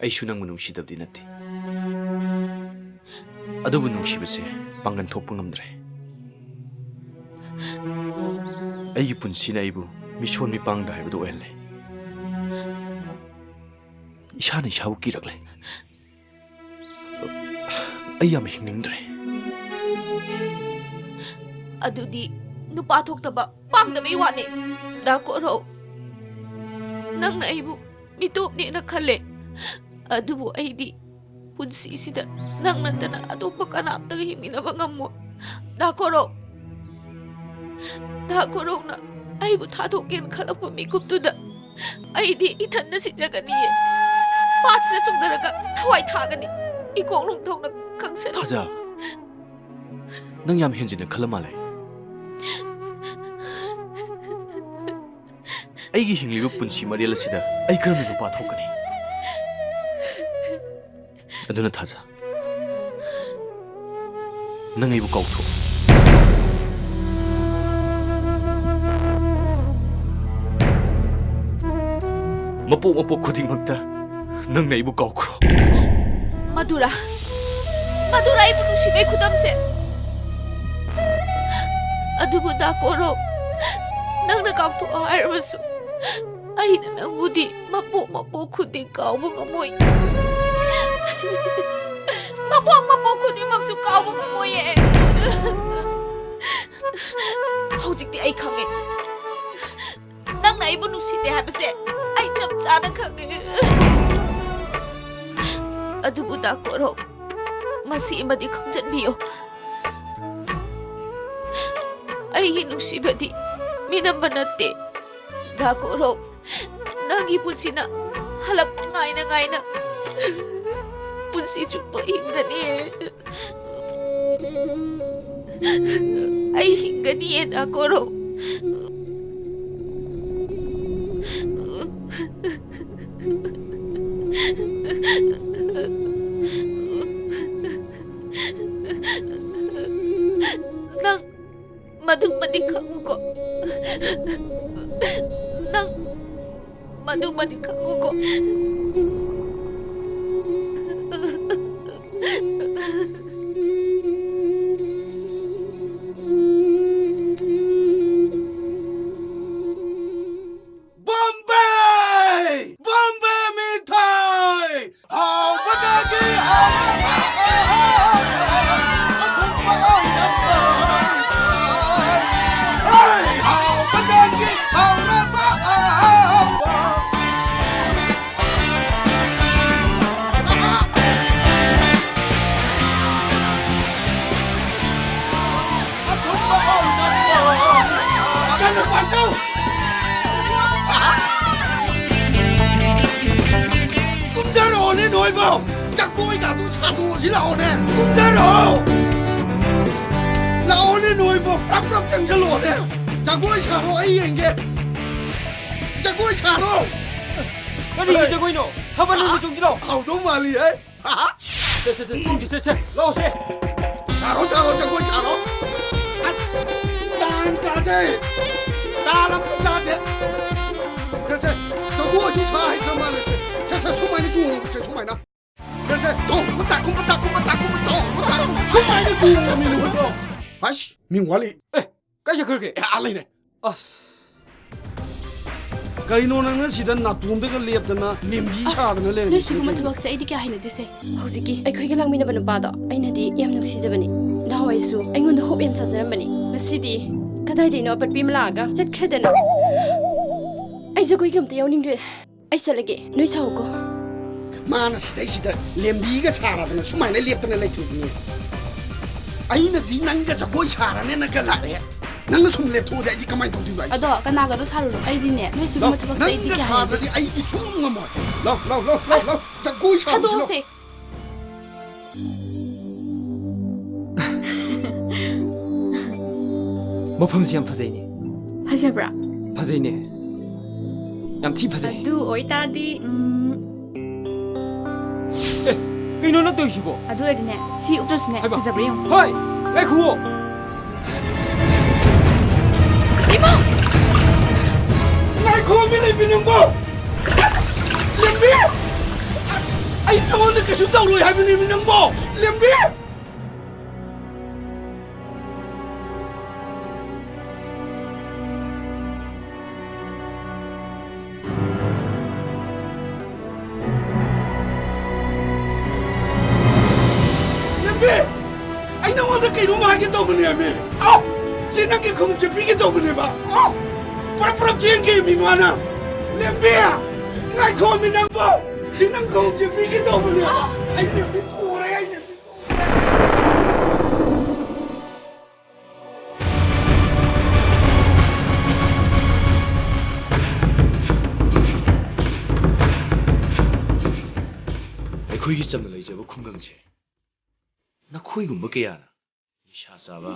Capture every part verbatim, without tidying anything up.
ꯑꯩꯁꯨ ꯅꯪꯕꯨ ꯅꯨꯡꯁꯤꯗꯕꯗꯤ ꯅꯠꯇꯦ, ꯑꯗꯨꯕꯨ ꯅꯨꯡꯁꯤꯕꯁꯦ ꯄꯥꯡꯒꯟ ꯊꯣꯛꯄ ꯉꯝꯗ꯭ꯔꯦ꯫ ꯑꯩꯒꯤ ꯄꯨꯟꯁꯤꯅ ꯑꯩꯕꯨ ꯃꯤꯁꯣꯟ ꯃꯤꯄꯥꯡꯗ ꯍꯥꯏꯕꯗꯨ ꯑꯣꯏꯍꯜꯂꯦ꯫ ꯏꯁꯥꯅ ꯏꯁꯥꯕꯨ ꯀꯤꯔꯛꯂꯦ꯫ ꯑꯩ ꯌꯥꯝ ꯍꯤꯡꯅꯤꯡꯗ꯭ꯔꯦ꯫ ꯑꯗꯨꯗꯤ ꯅꯨꯄꯥ ꯊꯣꯛꯇꯕ, ꯄꯥꯡꯗꯕꯩ ꯋꯥꯅꯦ꯫ ꯗꯥ ꯀꯣꯔꯧ, ꯅꯪꯅ ꯑꯩꯕꯨ ꯃꯤꯇꯣꯞꯅꯦꯅ ꯈꯜꯂꯦ, ꯑꯗꯨꯕꯨ ꯑꯩꯗꯤ ꯄꯨꯟꯁꯤꯁꯤꯗ ꯅꯪ ꯅꯠꯇꯅ ꯑꯇꯣꯞꯄ ꯀꯅꯥꯝꯇꯒ ꯍꯤꯡꯃꯤꯟꯅꯕ ꯉꯝꯃꯣꯏ꯫ ꯗꯥ ꯀꯣꯔꯧ, ꯗꯥ ꯀꯣꯔꯧꯅ ꯑꯩꯕꯨ ꯊꯥꯗꯣꯛꯀꯦꯅ ꯈꯜꯂꯛꯄ ꯃꯤꯀꯨꯞꯇꯨꯗ ꯑꯩꯗꯤ ꯏꯊꯟꯗ ꯁꯤꯖꯒꯅꯤꯌꯦ꯫ ꯄꯥꯠꯁꯤꯗ ꯆꯣꯡꯊꯔꯒ ꯊꯋꯥꯏ ꯊꯥꯒꯅꯤ꯫ ꯏꯀꯣꯛ ꯅꯨꯡꯊꯧꯅ ꯈꯪꯁꯅꯨ꯫ ꯊꯥꯖ, ꯅꯪ ꯌꯥꯝ ꯍꯦꯟꯖꯤꯟꯅ ꯈꯜꯂ ꯃꯥꯜꯂꯦ꯫ ꯑꯩꯒꯤ ꯍꯤꯡꯂꯤꯕ ꯄꯨꯟꯁꯤ ꯃꯔꯦꯜ ꯑꯁꯤꯗ ꯑꯩ ꯀꯔꯝꯅ ꯅꯨꯄꯥ ꯊꯣꯛꯀꯅꯤ? ꯑꯗꯨꯅ ꯊꯥꯖ, ꯅꯪ ꯑꯩꯕꯨ ꯀꯥꯎꯊꯣꯛ꯫ ꯃꯄꯣꯛ ꯃꯄꯣꯛ ꯈꯨꯗꯤꯡꯃꯛꯇ ꯅꯪꯅ ꯑꯩꯕꯨ ꯀꯥꯎꯈ꯭ꯔꯣ꯫ ꯃꯗꯨꯔꯥ, ꯃꯗꯨꯔꯥ ꯑꯩꯕꯨ ꯅꯨꯡꯁꯤꯕꯩ ꯈꯨꯗꯝꯁꯦ꯫ ꯑꯗꯨꯕꯨ ꯗꯥ ꯀꯣꯔꯧ, ꯅꯪꯅ ꯀꯥꯎꯊꯣꯛꯑꯣ ꯍꯥꯏꯔꯕꯁꯨ ꯑꯩꯅ ꯅꯪꯕꯨꯗꯤ ꯃꯄꯣꯛ ꯃꯄꯣꯛ ꯈꯨꯗꯤꯡ ꯀꯥꯎꯕ ꯉꯝꯃꯣꯏ꯫ ꯃꯄꯣꯛ ꯃꯄꯣꯛ ꯈꯨꯗꯤꯡꯃꯛꯁꯨ ꯀꯥꯎꯕ ꯉꯝꯃꯣꯏꯌꯦ꯫ ꯍꯧꯖꯤꯛꯇꯤ ꯑꯩ ꯈꯪꯉꯦ, ꯅꯪꯅ ꯑꯩꯕꯨ ꯅꯨꯡꯁꯤꯗꯦ ꯍꯥꯏꯕꯁꯦ ꯑꯩ ꯆꯞ ꯆꯥꯅ ꯈꯪꯉꯦ꯫ ꯑꯗꯨꯕꯨ ꯗꯥ ꯀꯣꯔꯧ, ꯃꯁꯤ ꯑꯃꯗꯤ ꯈꯪꯖꯟꯕꯤꯌꯨ, ꯑꯩꯒꯤ ꯅꯨꯡꯁꯤꯕꯗꯤ ꯃꯤꯅꯝꯕ ꯅꯠꯇꯦ꯫ ꯗꯥ ꯀꯣꯔꯧ, ꯅꯪꯒꯤ ꯄꯨꯟꯁꯤꯅ ꯍꯜꯂꯛꯄ ꯉꯥꯏꯅ ꯉꯥꯏꯅ ꯄꯨꯟꯁꯤ ꯆꯨꯞꯄ ꯍꯤꯡꯒꯅꯤ꯫ ꯑꯩ ꯍꯤꯡꯒꯅꯤꯌꯦ, ꯗꯥ ꯀꯣꯔꯧ꯫ ꯅꯪ ꯃꯗꯨꯃꯗꯤ ꯈꯪꯉꯨꯀꯣ꯫ ꯅꯪ ꯃꯗꯨꯃꯗꯤ ꯈꯪꯉꯨꯀꯣ꯫ ꯆꯧ! ꯀꯨꯝꯊꯔꯛꯑꯣꯅꯦ ꯅꯣꯏꯕꯣ! ꯖꯒꯣꯏꯒꯗꯨ ꯁꯥꯗꯣꯛꯑꯁꯤ ꯂꯥꯛꯑꯣꯅꯦ! ꯀꯨꯝꯊꯔꯛꯑꯣ! ꯂꯥꯛꯑꯣꯅꯦ ꯅꯣꯏꯕꯣ! ꯄ꯭ꯔꯞ ꯄ꯭ꯔꯞ ꯆꯪꯁꯤꯜꯂꯛꯑꯣꯅꯦ! ꯖꯒꯣꯏ ꯁꯥꯔꯣ, ꯑꯩ ꯌꯦꯡꯒꯦ! ꯖꯒꯣꯏ ꯁꯥꯔꯣ! ꯀꯔꯤꯒꯤ ꯖꯒꯣꯏꯅꯣ? ꯊꯥꯕꯜ ꯂꯣꯏꯕ ꯆꯣꯡꯁꯤꯔꯣ? ꯍꯥꯎꯗꯧ ꯃꯥꯜꯂꯤ, ꯍꯦ! ꯁꯦ, ꯁꯦ, ꯁꯦ, ꯆꯣꯡꯁꯤ, ꯁꯦ, ꯁꯦ, ꯂꯥꯛꯑꯣ, ꯁꯦ꯫ ꯁꯥꯔꯣ, ꯁꯥꯔꯣ, ꯖꯒꯣꯏ ꯁꯥꯔꯣ꯫ ꯑꯁ, ꯇꯥꯟ ꯆꯥꯗꯦ꯫ ꯇꯥꯟ ꯑꯝꯇ ꯆꯥꯗꯦ꯫ ꯁꯦ, ꯁꯦ, ꯖꯒꯣꯏꯁꯨ ꯁꯥ ꯍꯩꯇ꯭ꯔ ꯃꯥꯜꯂꯦ, ꯁꯦ꯫ ꯁꯦ, ꯁꯦ, ꯁꯨꯃꯥꯏꯅ ꯆꯣꯡꯉꯣ, ꯁꯦ, ꯁꯨꯃꯥꯏꯅ꯫ ꯁꯦ, ꯁꯦ, ꯇꯣꯡ, ꯀꯨꯝꯕ ꯇꯥ, ꯀꯨꯝꯕ ꯇꯥ, ꯀꯨꯝꯕ ꯇꯥ, ꯀꯨꯝꯕ ꯇꯣꯡ, ꯀꯨꯝꯕ ꯇꯥ, ꯀꯨꯝꯕ, ꯁꯨꯃꯥꯏꯅ ꯆꯣꯡꯉꯣ, ꯃꯤ ꯅꯨꯡꯉꯥꯏꯇ꯭ꯔꯣ? ꯑꯁ, ꯃꯤ ꯋꯥꯠꯂꯤ꯫ ꯑꯦ, ꯀꯥꯏ ꯆꯠꯈ꯭ꯔꯒꯦ? ꯑꯦ, ꯑꯥ ꯂꯩꯔꯦ꯫ ꯑꯁ꯫ ꯀꯔꯤꯅꯣ ꯅꯪꯅ ꯁꯤꯗ ꯅꯥꯇꯣꯝꯗꯒ ꯂꯦꯞꯇꯅ ꯂꯦꯝꯕꯤ ꯑꯁ, ꯁꯥꯗꯅ ꯂꯩꯔꯝꯃꯤꯁꯦ ꯅꯣꯏ ꯁꯤꯒꯨꯝꯕ ꯀꯩꯒꯤꯅꯣ? ꯊꯕꯛꯁꯦ ꯑꯩꯗꯤ ꯀꯌꯥ ꯍꯩꯅꯗꯦꯁꯦ꯫ ꯍꯧꯖꯤꯛꯀꯤ ꯑꯩꯈꯣꯏꯒ ꯂꯥꯡꯃꯤꯟꯅꯕ ꯅꯨꯄꯥꯗꯣ ꯑꯩꯅꯗꯤ ꯌꯥꯝ ꯅꯨꯡꯁꯤꯖꯕꯅꯤ꯫ ꯅꯍꯥꯟꯋꯥꯏꯁꯨ ꯑꯩꯉꯣꯟꯗ ꯍꯣꯞ ꯌꯥꯝ ꯁꯥꯖꯔꯝꯕꯅꯤ꯫ ꯉꯁꯤꯗꯤ ꯀꯗꯥꯏꯗꯩꯅꯣ ꯑꯄꯠꯄꯤ ꯑꯃ ꯂꯥꯛꯑꯒ ꯆꯠꯈ꯭ꯔꯦꯗꯅ꯫ ꯑꯩ ꯖꯒꯣꯏꯒ ꯑꯝꯇ ꯌꯥꯎꯅꯤꯡꯗ꯭ꯔꯦ꯫ ꯑꯩ ꯆꯠꯂꯒꯦ, ꯅꯣꯏ ꯁꯥꯎꯀꯣ꯫ ꯃꯥꯅ ꯁꯤꯗꯩꯁꯤꯗ ꯂꯦꯝꯕꯤꯒ ꯁꯥꯔꯗꯅ ꯁꯨꯃꯥꯏꯅ ꯂꯦꯞꯇꯅ ꯂꯩꯊꯣꯛꯏꯅꯦ꯫ ꯑꯩꯅꯗꯤ ꯅꯪꯒ ꯖꯒꯣꯏ ꯁꯥꯔꯅꯦꯅꯒ ꯂꯥꯛꯑꯦ꯫ ꯅꯪꯅ ꯁꯨꯝ ꯂꯦꯞꯊꯣꯛꯑꯗꯤ ꯑꯩꯗꯤ ꯀꯃꯥꯏꯅ ꯇꯧꯗꯣꯏꯕ ꯑꯩ? ꯑꯗꯣ ꯀꯅꯥꯒꯗꯣ ꯁꯥꯔꯨꯅꯣ? ꯑꯩꯗꯤꯅꯦ, ꯅꯣꯏ ꯁꯤꯒꯨꯝꯕ ꯂꯥꯎ, ꯊꯕꯛꯁꯦ ꯑꯩꯗꯤ ꯅꯪꯒ ꯀꯌꯥ ꯍꯩꯅꯗꯦ꯫ ꯁꯥꯗ꯭ꯔꯗꯤ ꯑꯩꯗꯤ ꯁꯨꯡꯉꯝ ꯉꯝꯃꯣꯏ꯫ ꯂꯥꯎ, ꯂꯥꯎ, ꯂꯥꯎ, ꯂꯥꯎ, ꯑꯁ, ꯂꯥꯎ꯫ ꯖꯒꯣꯏ ꯁꯥꯔꯨꯁꯤ ꯂꯥꯎ꯫ ꯊꯥꯗꯣꯛꯑꯣꯁꯦ꯫ ꯃꯐꯝꯁꯤ ꯌꯥꯝ ꯐꯖꯩꯅꯦ꯫ ꯐꯖꯕ꯭ꯔꯥ? ꯐꯖꯩꯅꯦ꯫ ꯌꯥꯝ ꯊꯤ ꯐꯖꯩ꯫ ꯑꯗꯨ ꯑꯣꯏꯇꯥꯔꯗꯤ, ꯎꯝ, ꯑꯦ, ꯀꯩꯅꯣ ꯅꯪ ꯇꯧꯔꯤꯁꯤꯕꯣ? ꯑꯗꯨ ꯑꯣꯏꯔꯗꯤꯅꯦ, ꯁꯤ ꯎꯞꯇ꯭ꯔꯁꯨꯅꯦ, ꯍꯩꯃꯥ꯫ ꯐꯖꯕ꯭ꯔꯥ ꯌꯦꯡꯉꯨ꯫ ꯍꯣꯏ, ꯉꯥꯏꯈꯨꯑꯣ꯫ ꯏꯃꯥ! ꯉꯥꯏꯈꯨꯑꯣ, ꯃꯤ ꯂꯩꯕꯤ ꯅꯪꯕꯣ! ꯑꯁ! ꯂꯦꯝꯕꯤ! ꯑꯁ! ꯑꯩ ꯅꯉꯣꯟꯗ ꯀꯩꯁꯨ ꯇꯧꯔꯣꯏ ꯍꯥꯏꯕꯅꯦꯃꯤ ꯅꯪꯕꯣ! ꯂꯦꯝꯕꯤ! ꯂꯦꯝꯕꯤ! ꯑꯩ ꯅꯉꯣꯟꯗ ꯀꯩꯅꯣꯝ ꯍꯥꯏꯒꯦ ꯇꯧꯕꯅꯦꯃꯤ꯫ ꯑꯥꯎ! ꯁꯤ ꯅꯪꯒꯤ ꯈꯣꯡꯎꯞꯁꯦ ꯄꯤꯒꯦ ꯇꯧꯕꯅꯦꯕ꯫ ꯑꯥꯎ! ꯄꯨꯔꯞ ꯄꯨꯔꯞ ꯆꯦꯟꯒꯦꯃꯤ ꯃꯥꯅ꯫ ꯂꯦꯝꯕꯤ! ꯉꯥꯏꯈꯣꯃꯤ ꯅꯪꯕꯣ! ꯁꯤ ꯅꯪ ꯈꯣꯡꯎꯞꯁꯦ ꯄꯤꯒꯦ ꯇꯧꯕꯅꯦꯕ꯫ ꯑꯩ ꯂꯦꯝꯕꯤ ꯇꯣꯔꯦ, ꯑꯩ ꯂꯦꯝꯕꯤ ꯇꯣꯔꯦ꯫ ꯑꯩꯈꯣꯏꯒꯤ ꯆꯝꯅ ꯂꯩꯖꯕ ꯈꯨꯡꯒꯪꯁꯦ ꯅꯈꯣꯏꯒꯨꯝꯕ ꯀꯌꯥꯅ ꯅꯤꯁꯥ ꯆꯥꯕ,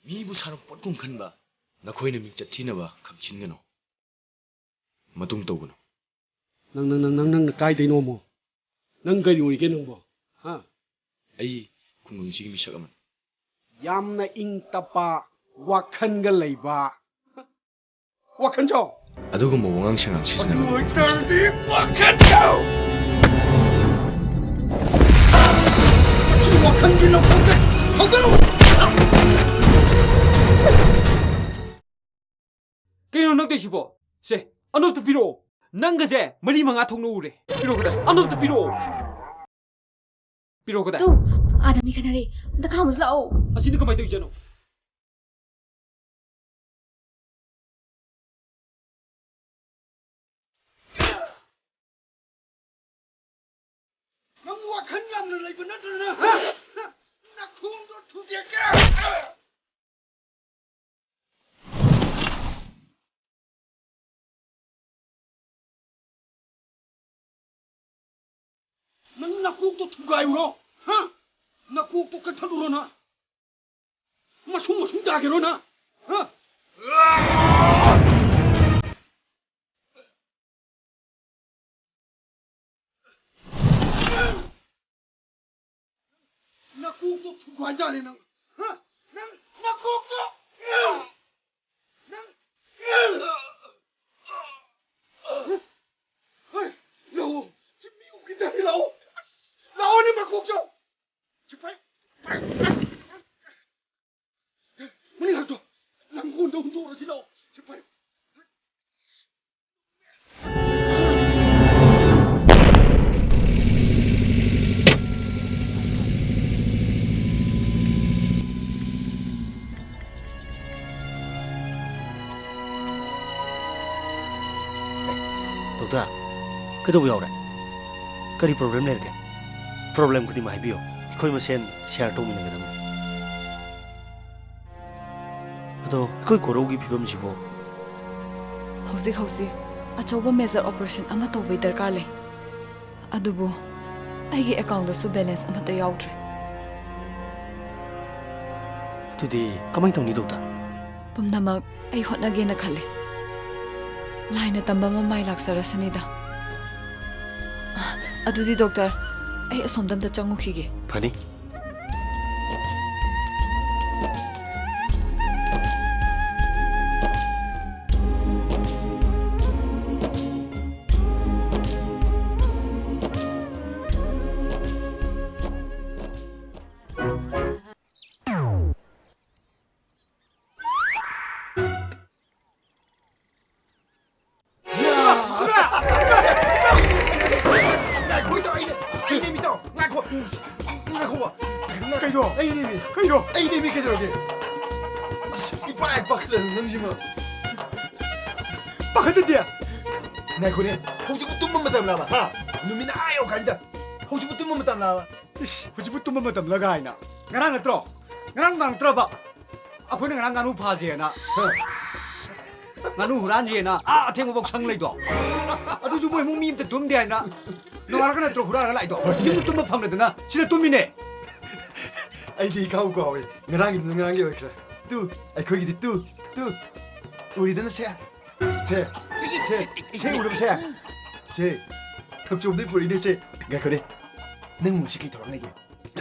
ꯃꯤꯕꯨ ꯁꯥꯟꯅꯄꯣꯠꯀꯨꯝ ꯈꯟꯕ ꯅꯈꯣꯏꯅ ꯃꯤꯡꯆꯠ ꯊꯤꯅꯕ ꯈꯪꯁꯤꯟꯒꯅꯨ꯫ ꯃꯇꯨꯡ ꯇꯧꯒꯅꯨ꯫ ꯅꯪ, ꯅꯪ, ꯅꯪ, ꯅꯪ, ꯅꯪꯅ ꯀꯥꯏꯗꯩꯅꯣꯃꯣ? ꯅꯪ ꯀꯔꯤ ꯑꯣꯏꯔꯤꯒꯦ ꯅꯪꯕꯣ? ꯍꯥ? ꯑꯩ ꯈꯨꯡꯒꯪꯁꯤꯒꯤ ꯃꯤꯁꯛ ꯑꯃꯅꯤ꯫ ꯌꯥꯝꯅ ꯏꯪ ꯇꯞꯄ, ꯋꯥꯈꯜꯒ ꯂꯩꯕ꯫ ꯋꯥꯈꯜ ꯆꯥꯎ꯫ ꯑꯗꯨꯒꯨꯝꯕ ꯋꯥꯉꯥꯡ ꯁꯉꯥꯡ ꯑꯗꯨ ꯁꯤꯖꯤꯟꯅꯒꯅꯨ꯫ ꯑꯣꯏꯇꯥꯔꯗꯤ ꯋꯥꯈꯜ ꯆꯥꯎ꯫ ꯃꯁꯤ ꯋꯥꯈꯜꯒꯤ ꯂꯧꯊꯣꯛꯇꯦ꯫ ꯍꯧꯒꯠꯂꯨ꯫ ꯀꯩꯅꯣ ꯅꯪ ꯇꯧꯏꯁꯤꯕꯣ? ꯁꯦ, ꯑꯅꯣꯞꯇꯣ ꯄꯤꯔꯛꯑꯣ꯫ ꯅꯪꯒꯁꯦ ꯃꯔꯤ ꯃꯉꯥ ꯊꯣꯛꯅ ꯎꯔꯦ꯫ ꯄꯤꯔꯛꯑꯣ ꯀꯗꯥꯏ? ꯑꯅꯣꯞꯇꯣ ꯄꯤꯔꯛꯑꯣ꯫ ꯄꯤꯔꯛꯑꯣ ꯀꯗꯥꯏ? ꯇꯨ, ꯑꯥꯗ ꯃꯤ ꯈꯠꯅꯔꯦ꯫ ꯑꯝꯇ ꯈꯥꯝꯃꯨꯁꯤ ꯂꯥꯛꯑꯣ꯫ ꯑꯁꯤꯅ ꯀꯃꯥꯏꯅ ꯇꯧꯔꯤꯖꯥꯠꯅꯣ? ꯅꯪ ꯋꯥꯈꯜ ꯌꯥꯝꯅ ꯂꯩꯕ ꯅꯠꯇ꯭ꯔꯅ, ꯍꯥ? ꯅꯈꯣꯡꯗꯣ ꯊꯨꯗꯦꯛꯀꯦ꯫ ꯅꯪ ꯅꯀꯣꯛꯇꯣ ꯊꯨꯒꯥꯏꯔꯨꯔꯣ, ꯍꯥ? ꯅꯀꯣꯛꯇꯣ ꯀꯟꯊꯠꯂꯨꯔꯣ ꯅꯪ? ꯃꯁꯨꯡ ꯃꯁꯨꯡ ꯇꯥꯒꯦꯔꯣ ꯅꯪ? ꯍꯥ? ꯅꯀꯣꯛꯇꯣ ꯊꯨꯒꯥꯏ ꯇꯥꯔꯦ ꯅꯪ꯫ ꯍꯥ? ꯅꯪ ꯅꯀꯣꯛꯇꯣ! ꯅꯪ! ꯍꯩ, ꯂꯥꯛꯑꯣ! ꯁꯤ ꯃꯤ ꯎꯈꯤꯗ꯭ꯔꯗꯤ ꯂꯥꯛꯑꯣ! ꯑꯁ! ꯂꯥꯛꯑꯣꯅꯦ ꯃꯀꯣꯛꯇꯣ! ꯁꯤ ꯐꯩ! ꯃꯅꯤꯡ ꯍꯟꯗꯣ! ꯂꯥꯡꯒꯣꯜꯗ ꯍꯨꯟꯗꯣꯛꯎꯔꯁꯤ ꯂꯥꯛꯑꯣ! ꯁꯤ ꯐꯩ! ꯗꯣꯛꯇꯔ, ꯀꯩꯗꯧꯕ ꯌꯥꯎꯔꯦ? ꯀꯔꯤ ꯄ꯭ꯔꯣꯕ꯭ꯂꯦꯝ ꯂꯩꯔꯒꯦ? ꯄ꯭ꯔꯣꯕ꯭ꯂꯦꯝ ꯈꯨꯗꯤꯡꯃꯛ ꯍꯥꯏꯕꯤꯌꯨ, ꯑꯩꯈꯣꯏ ꯃꯁꯦꯟ ꯁꯤꯌꯥꯔ ꯇꯧꯃꯤꯟꯅꯒꯗꯕꯅꯤ꯫ ꯑꯗꯣ ꯑꯩꯈꯣꯏ ꯒꯣꯔꯧꯒꯤ ꯐꯤꯕꯝꯁꯤꯕꯨ? ꯍꯧꯖꯤꯛ ꯍꯧꯖꯤꯛ ꯑꯆꯧꯕ ꯃꯦꯖꯔ ꯑꯣꯄꯔꯦꯁꯟ ꯑꯃ ꯇꯧꯕꯩ ꯗꯔꯀꯥꯔ ꯂꯩ, ꯑꯗꯨꯕꯨ ꯑꯩꯒꯤ ꯑꯦꯀꯥꯎꯟꯗꯁꯨ ꯕꯦꯂꯦꯟꯁ ꯑꯃꯠꯇ ꯌꯥꯎꯗ꯭ꯔꯦ꯫ ꯑꯗꯨꯗꯤ ꯀꯃꯥꯏꯅ ꯇꯧꯅꯤ, ꯗꯣꯛꯇꯔ? ꯄꯨꯝꯅꯃꯛ ꯑꯩ ꯍꯣꯠꯅꯒꯦꯅ ꯈꯜꯂꯤ꯫ ꯂꯥꯏꯅ ꯇꯝꯕ ꯑꯃ ꯃꯥꯏ ꯂꯥꯛꯆꯔꯁꯅꯤꯗ꯫ ꯑꯗꯨꯗꯤ ꯗꯣꯛꯇꯔ, ꯑꯩ ꯑꯁꯣꯝꯗ ꯑꯝꯇ ꯆꯪꯉꯨꯈꯤꯒꯦ꯫ ꯐꯅꯤ꯫ ꯉꯥꯏꯈꯣ, ꯏꯇꯥꯎ, ꯑꯩꯅꯦ, ꯑꯩꯅꯦ, ꯏꯇꯥꯎ, ꯉꯥꯏꯈꯣ, ꯉꯥꯏꯈꯣꯕ꯫ ꯀꯩꯅꯣ? ꯑꯩꯅꯦꯃꯤ꯫ ꯀꯩꯅꯣ? ꯑꯩꯅꯦꯃꯤ, ꯀꯩꯗꯧꯔꯒꯦ? ꯑꯁ, ꯏꯄꯥ ꯍꯦꯛ ꯄꯥꯈꯠꯂꯦ ꯅꯪꯁꯤꯃ꯫ ꯄꯥꯈꯠꯇꯗꯤ? ꯉꯥꯏꯈꯣꯅꯦ, ꯍꯧꯖꯤꯛꯄꯨ ꯇꯨꯝꯕ ꯃꯇꯝꯂꯕ, ꯍꯥ? ꯅꯨꯃꯤꯠꯅ ꯑꯥ ꯌꯧꯔꯀꯥꯟꯁꯤꯗ ꯍꯧꯖꯤꯛꯄꯨ ꯇꯨꯝꯕ ꯃꯇꯝꯂꯕ? ꯏꯁ, ꯍꯧꯖꯤꯛꯄꯨ ꯇꯨꯝꯕ ꯃꯇꯝꯂ ꯀꯥꯏꯅ꯫ ꯉꯔꯥꯡ ꯅꯠꯇ꯭ꯔꯣ? ꯉꯔꯥꯡ ꯅꯨꯡꯗꯥꯡ ꯅꯠꯇ꯭ꯔꯕ? ꯑꯩꯈꯣꯏꯅ ꯉꯔꯥꯡ ꯉꯥꯅꯨ ꯐꯥꯁꯦꯅ꯫ ꯍꯥ꯫ ꯉꯥꯅꯨ ꯍꯨꯔꯥꯟꯁꯦꯅ ꯑꯥ ꯑꯊꯦꯡꯕꯐꯥꯎ ꯁꯪ ꯂꯩꯗꯣ꯫ ꯑꯗꯨꯁꯨ ꯃꯣꯏ ꯏꯃꯨꯡ ꯃꯤ ꯑꯝꯇ ꯇꯨꯝꯗꯦ ꯍꯥꯏꯅ꯫ ꯅꯣꯡꯉꯥꯜꯂꯒ ꯅꯠꯇ꯭ꯔꯣ ꯍꯨꯔꯥꯟꯂꯒ ꯂꯥꯛꯏꯗꯣ? ꯍꯣꯏꯅꯦ꯫ ꯌꯨꯝꯗ ꯇꯨꯝꯕ ꯐꯪꯗꯗꯅ ꯁꯤꯗ ꯇꯨꯝꯃꯤꯅꯦ꯫ ꯑꯩꯗꯤ ꯏꯀꯥꯎ ꯀꯥꯎꯋꯦ꯫ ꯉꯔꯥꯡꯒꯤꯗꯨꯅ ꯉꯔꯥꯡꯒꯤ ꯑꯣꯏꯈ꯭ꯔꯦ꯫ ꯇꯨ, ꯑꯩꯈꯣꯏꯒꯤꯗꯤ ꯇꯨ, ꯇꯨ꯫ ꯎꯔꯤꯗꯅ ꯁꯦ꯫ ꯁꯦ, ꯁꯦ, ꯁꯦ ꯎꯔꯕ ꯁꯦ? ꯁꯦ, ꯊꯛꯆꯣꯝꯗꯩ ꯄꯨꯔꯛꯏꯅꯦ ꯁꯦ꯫ ꯉꯥꯏꯈꯣꯅꯦ, ꯅꯪꯕꯨ ꯉꯁꯤ ꯀꯩ ꯊꯧꯔꯥꯡ ꯂꯩꯒꯦ?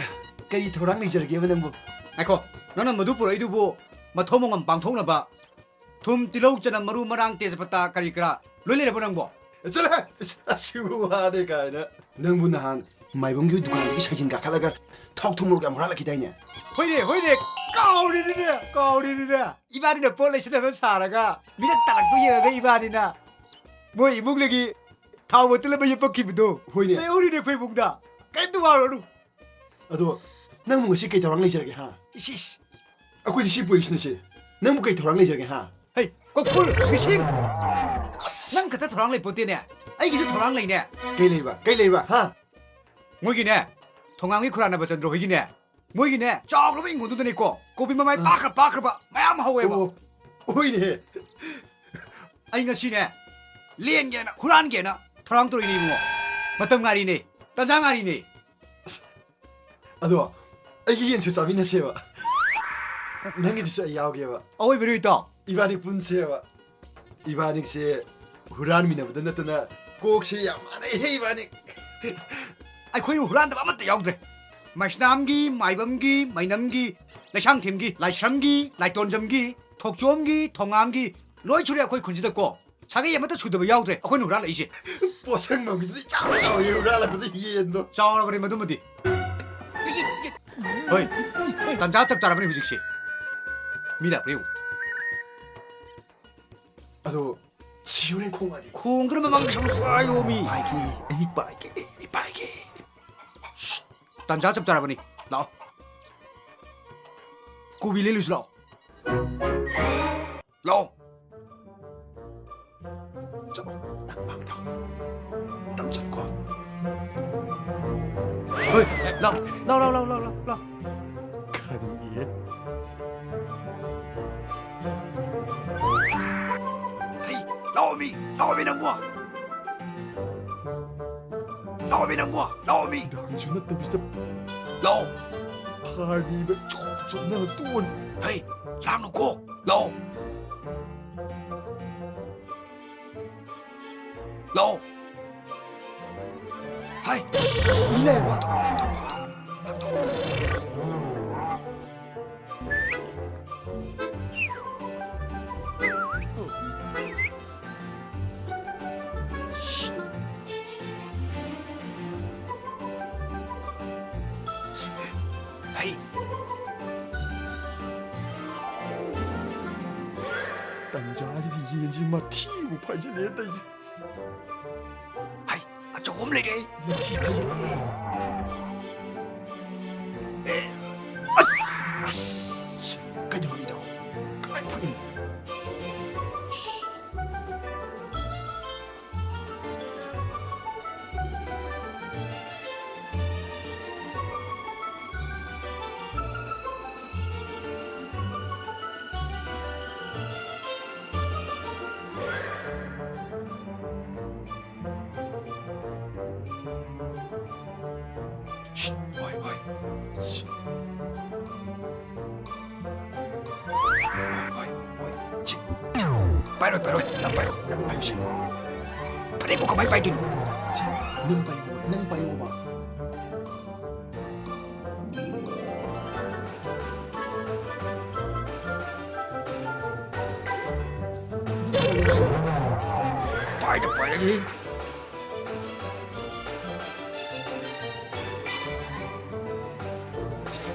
ꯀꯔꯤ ꯊꯧꯔꯥꯡ ꯂꯩꯖꯔꯒꯦꯕ ꯅꯪꯕꯨ? ꯉꯥꯏꯈꯣ, ꯅꯪꯅ ꯃꯗꯨ ꯄꯨꯔꯛꯏꯗꯨꯕꯨ ꯃꯊꯧ ꯃꯉꯝ ꯄꯥꯡꯊꯣꯛꯅꯕ ꯊꯨꯝ, ꯇꯤꯜꯍꯧ, ꯆꯅꯝ, ꯃꯔꯨ, ꯃꯔꯥꯡ, ꯇꯦꯖꯄꯇꯥ ꯀꯔꯤ ꯀꯔꯥ ꯂꯣꯏ ꯂꯩꯔꯕꯣ ꯅꯪꯕꯣ? ꯆꯠꯂꯣꯍꯦ! ꯑꯁꯤꯕꯨ ꯋꯥꯅꯦ ꯀꯥꯏꯅ꯫ ꯅꯪꯕꯨ ꯅꯍꯥꯟ ꯃꯥꯏꯕꯝꯒꯤ ꯗꯨꯀꯥꯟꯗꯒꯤ ꯁꯥꯏꯖꯤꯟ ꯀꯥꯈꯠꯂꯒ ꯊꯥꯎ ꯊꯨꯝ ꯃꯣꯔꯣꯛ ꯌꯥꯝ ꯍꯨꯔꯥꯜꯂꯛꯈꯤꯗꯥꯏꯅꯦ? ꯍꯣꯏꯅꯦ, ꯍꯣꯏꯅꯦ, ꯀꯥꯎꯔꯤꯅꯤꯅꯦ, ꯀꯥꯎꯔꯤꯅꯤꯅꯦ꯫ ꯏꯕꯥꯅꯤꯅ ꯄꯣꯠ ꯂꯩꯁꯤꯟꯅꯕ ꯁꯥꯔꯒ ꯃꯤꯅ ꯇꯥꯔꯛꯇꯨ ꯌꯦꯡꯉꯒ ꯏꯕꯥꯅꯤꯅ ꯃꯣꯏ ꯏꯃꯨꯡꯗꯒꯤ ꯊꯥꯎ ꯕꯣꯇꯜ ꯑꯃ ꯌꯦꯞꯄꯛꯈꯤꯕꯗꯣ꯫ ꯍꯣꯏꯅꯦ꯫ ꯂꯩꯍꯧꯔꯤꯅꯦ ꯑꯩꯈꯣꯏ ꯏꯃꯨꯡꯗ꯫ ꯀꯔꯤꯝꯇ ꯋꯥꯔꯨꯔꯅꯨ꯫ ꯑꯗꯣ ꯅꯪꯕꯨ ꯉꯁꯤ ꯀꯩ ꯊꯧꯔꯥꯡ ꯂꯩꯖꯔꯒꯦ, ꯍꯥ? ꯏꯁ, ꯏꯁ꯫ ꯑꯩꯈꯣꯏꯗꯤ ꯁꯤ ꯄꯨꯔꯤꯁꯤꯅ ꯁꯤ꯫ ꯅꯪꯕꯨ ꯀꯩ ꯊꯧꯔꯥꯡ ꯂꯩꯖꯔꯒꯦ, ꯍꯥ? ꯍꯩ, ꯀꯣꯀꯨꯜ, ꯃꯤꯁꯤꯡ! ꯑꯁ! ꯅꯪ ꯈꯛꯇ ꯊꯧꯔꯥꯡ ꯂꯩꯄꯣꯠꯇꯦꯅꯦ꯫ ꯑꯩꯒꯤꯁꯨ ꯊꯧꯔꯥꯡ ꯂꯩꯅꯦ꯫ ꯀꯩ ꯂꯩꯕ? ꯀꯩ ꯂꯩꯕ, ꯍꯥ? ꯃꯣꯏꯒꯤꯅꯦ, ꯊꯣꯉꯥꯝꯒꯤ ꯈꯨꯔꯥ ꯅꯕꯆꯟꯗ꯭ꯔ ꯍꯣꯏꯒꯤꯅꯦ, ꯃꯣꯏꯒꯤꯅꯦ, ꯆꯥꯎꯈ꯭ꯔꯕ ꯏꯪꯈꯣꯜꯗꯨꯗꯅꯦꯀꯣ, ꯀꯣꯕꯤ ꯃꯃꯥꯏ ꯑꯥ꯫ ꯄꯥꯛꯈ꯭ꯔ ꯄꯥꯛꯈ꯭ꯔꯕ ꯃꯌꯥꯝ ꯍꯧꯋꯦꯕ꯫ ꯑꯣ, ꯍꯣꯏꯅꯦ꯫ ꯑꯩ ꯉꯁꯤꯅꯦ, ꯂꯦꯟꯒꯦꯅ, ꯍꯨꯔꯥꯟꯒꯦꯅ ꯊꯧꯔꯥꯡ ꯇꯧꯔꯤꯅꯦ ꯏꯕꯨꯡꯉꯣ꯫ ꯃꯇꯝ ꯉꯥꯏꯔꯤꯅꯦ꯫ ꯇꯟꯖꯥ ꯉꯥꯏꯔꯤꯅꯦ꯫ ꯑꯗꯣ ꯑꯩꯒꯤ ꯌꯦꯟꯁꯨ ꯆꯥꯃꯤꯟꯅꯁꯦꯕ꯫ ꯅꯪꯒꯤꯗꯨꯁꯨ ꯑꯩ ꯌꯥꯎꯒꯦꯕ꯫ ꯑꯋꯣꯏꯕꯩꯔꯣ ꯏꯇꯥꯎ? ꯏꯕꯥꯅꯤ ꯄꯨꯟꯁꯦꯕ꯫ ꯏꯕꯥꯅꯤꯁꯦ ꯍꯨꯔꯥꯟꯃꯤꯟꯅꯕꯗ ꯅꯠꯇꯅ ꯀꯣꯛꯁꯦ ꯌꯥꯝ ꯃꯥꯟꯅꯩꯍꯦ ꯏꯕꯥꯅꯤ꯫ ꯑꯩꯈꯣꯏ ꯍꯨꯔꯥꯟꯗꯕ ꯑꯃꯠꯇ ꯌꯥꯎꯗ꯭ꯔꯦ꯫ ꯃꯩꯁꯅꯥꯝꯒꯤ, ꯃꯥꯏꯕꯝꯒꯤ, ꯃꯩꯅꯝꯒꯤ, ꯂꯩꯁꯥꯡꯊꯦꯝꯒꯤ, ꯂꯥꯏꯁ꯭ꯔꯝꯒꯤ, ꯂꯥꯏꯇꯣꯟꯖꯝꯒꯤ, ꯊꯣꯛꯆꯣꯝꯒꯤ, ꯊꯣꯉꯥꯝꯒꯤ, ꯂꯣꯏ ꯁꯨꯔꯦ ꯑꯩꯈꯣꯏ ꯈꯨꯟꯁꯤꯗꯀꯣ꯫ ꯁꯥꯒꯩ ꯑꯃꯠꯇ ꯁꯨꯗꯕ ꯌꯥꯎꯗ꯭ꯔꯦ ꯑꯩꯈꯣꯏꯅ ꯍꯨꯔꯥꯜꯂꯛꯏꯁꯦ꯫ ꯄꯣꯠꯁꯪꯕꯝꯒꯤꯗꯨꯗꯤ ꯏꯆꯥꯎ ꯆꯥꯎꯏ ꯍꯨꯔꯥꯜꯂꯛꯄꯗ ꯌꯦꯟꯗꯣ꯫ ꯆꯥꯎꯔꯕꯅꯤ ꯃꯗꯨꯃꯗꯤ꯫ ꯍꯣꯏ, ꯇꯟꯖꯥ ꯆꯞ ꯆꯥꯔꯕꯅꯤ ꯍꯧꯖꯤꯛꯁꯦ꯫ ꯃꯤ ꯂꯥꯛꯄ꯭ꯔꯥ ꯌꯦꯡꯉꯨ꯫ ꯑꯗꯣ ꯁꯤ ꯍꯣꯔꯦꯟ ꯈꯣꯡꯉꯛꯑꯗꯤ? ꯈꯣꯡꯗꯨꯅ ꯃꯃꯥꯡꯗ ꯁꯨꯝ ꯄꯥꯏꯌꯣꯃꯤ꯫ ꯄꯥꯏꯒꯦ, ꯑꯩ ꯄꯥꯏꯒꯦ, ꯑꯩ ꯄꯥꯏꯒꯦ꯫ ꯁ꯭ꯁ, ꯇꯟꯖꯥ ꯆꯞ ꯆꯥꯔꯕꯅꯤ꯫ ꯂꯥꯛꯑꯣ꯫ ꯀꯣꯕꯤ ꯂꯩꯔꯨꯁꯤ ꯂꯥꯛꯑꯣ꯫ ꯂꯥꯛꯑꯣ꯫ ꯆꯠꯂꯣ, ꯅꯪ ꯃꯥꯡꯗ꯭ꯔꯣ? ꯇꯝ ꯆꯠꯂꯨꯀꯣ꯫ ꯍꯣꯏ, ꯂꯥꯛꯑꯣ, ꯂꯥꯛꯑꯣ, ꯂꯥꯛꯑꯣ꯫ ꯈꯪꯉꯤꯌꯦ꯫ ꯍꯩ, ꯂꯥꯛꯑꯣꯃꯤ, ꯂꯥꯛꯑꯣꯃꯤ ꯅꯪꯕꯣ꯫ ꯂꯥꯛꯑꯣꯃꯤ ꯅꯪꯕꯣ, ꯂꯥꯛꯑꯣꯃꯤ꯫ ꯗꯥꯟꯁꯁꯨ ꯅꯠꯇꯕꯤꯁꯤꯗ꯫ ꯂꯥꯛꯑꯣ꯫ ꯍꯥꯔꯗꯤꯕ ꯆꯣꯞ ꯆꯣꯞꯅ ꯇꯣꯛꯑꯅꯤ꯫ ꯍꯩ, ꯂꯥꯡꯅꯨꯀꯣ꯫ ꯂꯥꯛꯑꯣ꯫ ꯂꯥꯛꯑꯣ꯫ ꯍꯥꯏ꯫ ꯃꯤ ꯂꯩꯔꯕꯣ? ꯍꯩ꯫ ꯇꯟꯖꯥꯁꯤꯗꯤ ꯌꯦꯟꯁꯤ ꯃꯊꯤꯕꯨ ꯐꯥꯏꯖꯤꯜꯂꯛꯑꯦ ꯇꯧꯔꯤꯁꯦ꯫ ꯍꯩ, ꯑꯆꯧꯕ ꯑꯃ ꯂꯩꯔꯦ꯫ ꯃꯊꯤ ꯐꯥꯏꯖꯤꯜꯂꯛꯑꯦ꯫ ꯑꯦ, ꯑꯁ, ꯑꯁ, ꯀꯩꯗꯧꯔꯤꯅꯣ? ꯀꯃꯥꯏ ꯐꯨꯏꯅꯣ? ꯍꯣꯏ, ꯍꯣꯏ꯫ ꯍꯣꯏ, ꯍꯣꯏ, ꯍꯣꯏ꯫ ꯁꯤ꯫ ꯄꯥꯏꯔꯣꯏ, ꯄꯥꯏꯔꯣꯏ꯫ ꯅꯪ ꯄꯥꯏꯌꯣ, ꯅꯪ ꯄꯥꯏꯌꯣ ꯁꯤ꯫ ꯐꯅꯦꯛꯄꯨ ꯀꯃꯥꯏ ꯄꯥꯏꯗꯣꯏꯅꯣ? ꯁꯤ꯫ ꯅꯪ ꯄꯥꯏꯌꯣꯕ, ꯅꯪ ꯄꯥꯏꯌꯣꯕ꯫ ꯄꯥꯏꯗ ꯄꯥꯏꯔꯒꯦ꯫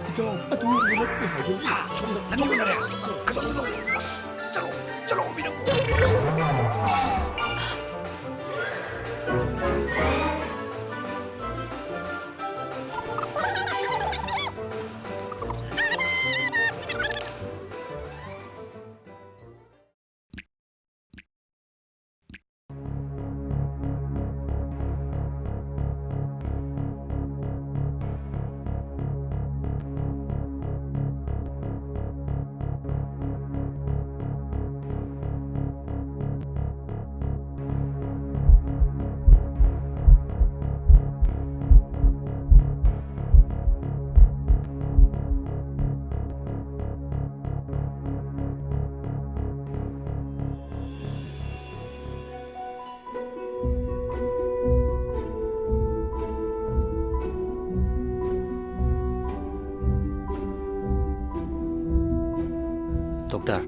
ꯏꯇꯥꯎ, ꯑꯗꯨ ꯅꯠꯇꯦ ꯍꯥꯏꯕꯅꯤ꯫ ꯁꯣꯝꯗ ꯂꯝꯕꯤ ꯎꯅꯔꯦ꯫ ꯀꯩꯗꯧꯔꯤꯅꯣ? ꯑꯁ, ꯆꯠꯂꯣ, ꯆꯠꯂꯣ, ꯃꯤ ꯅꯪꯕꯨ꯫ ꯑꯁ꯫ ꯗꯣꯛꯇꯔ,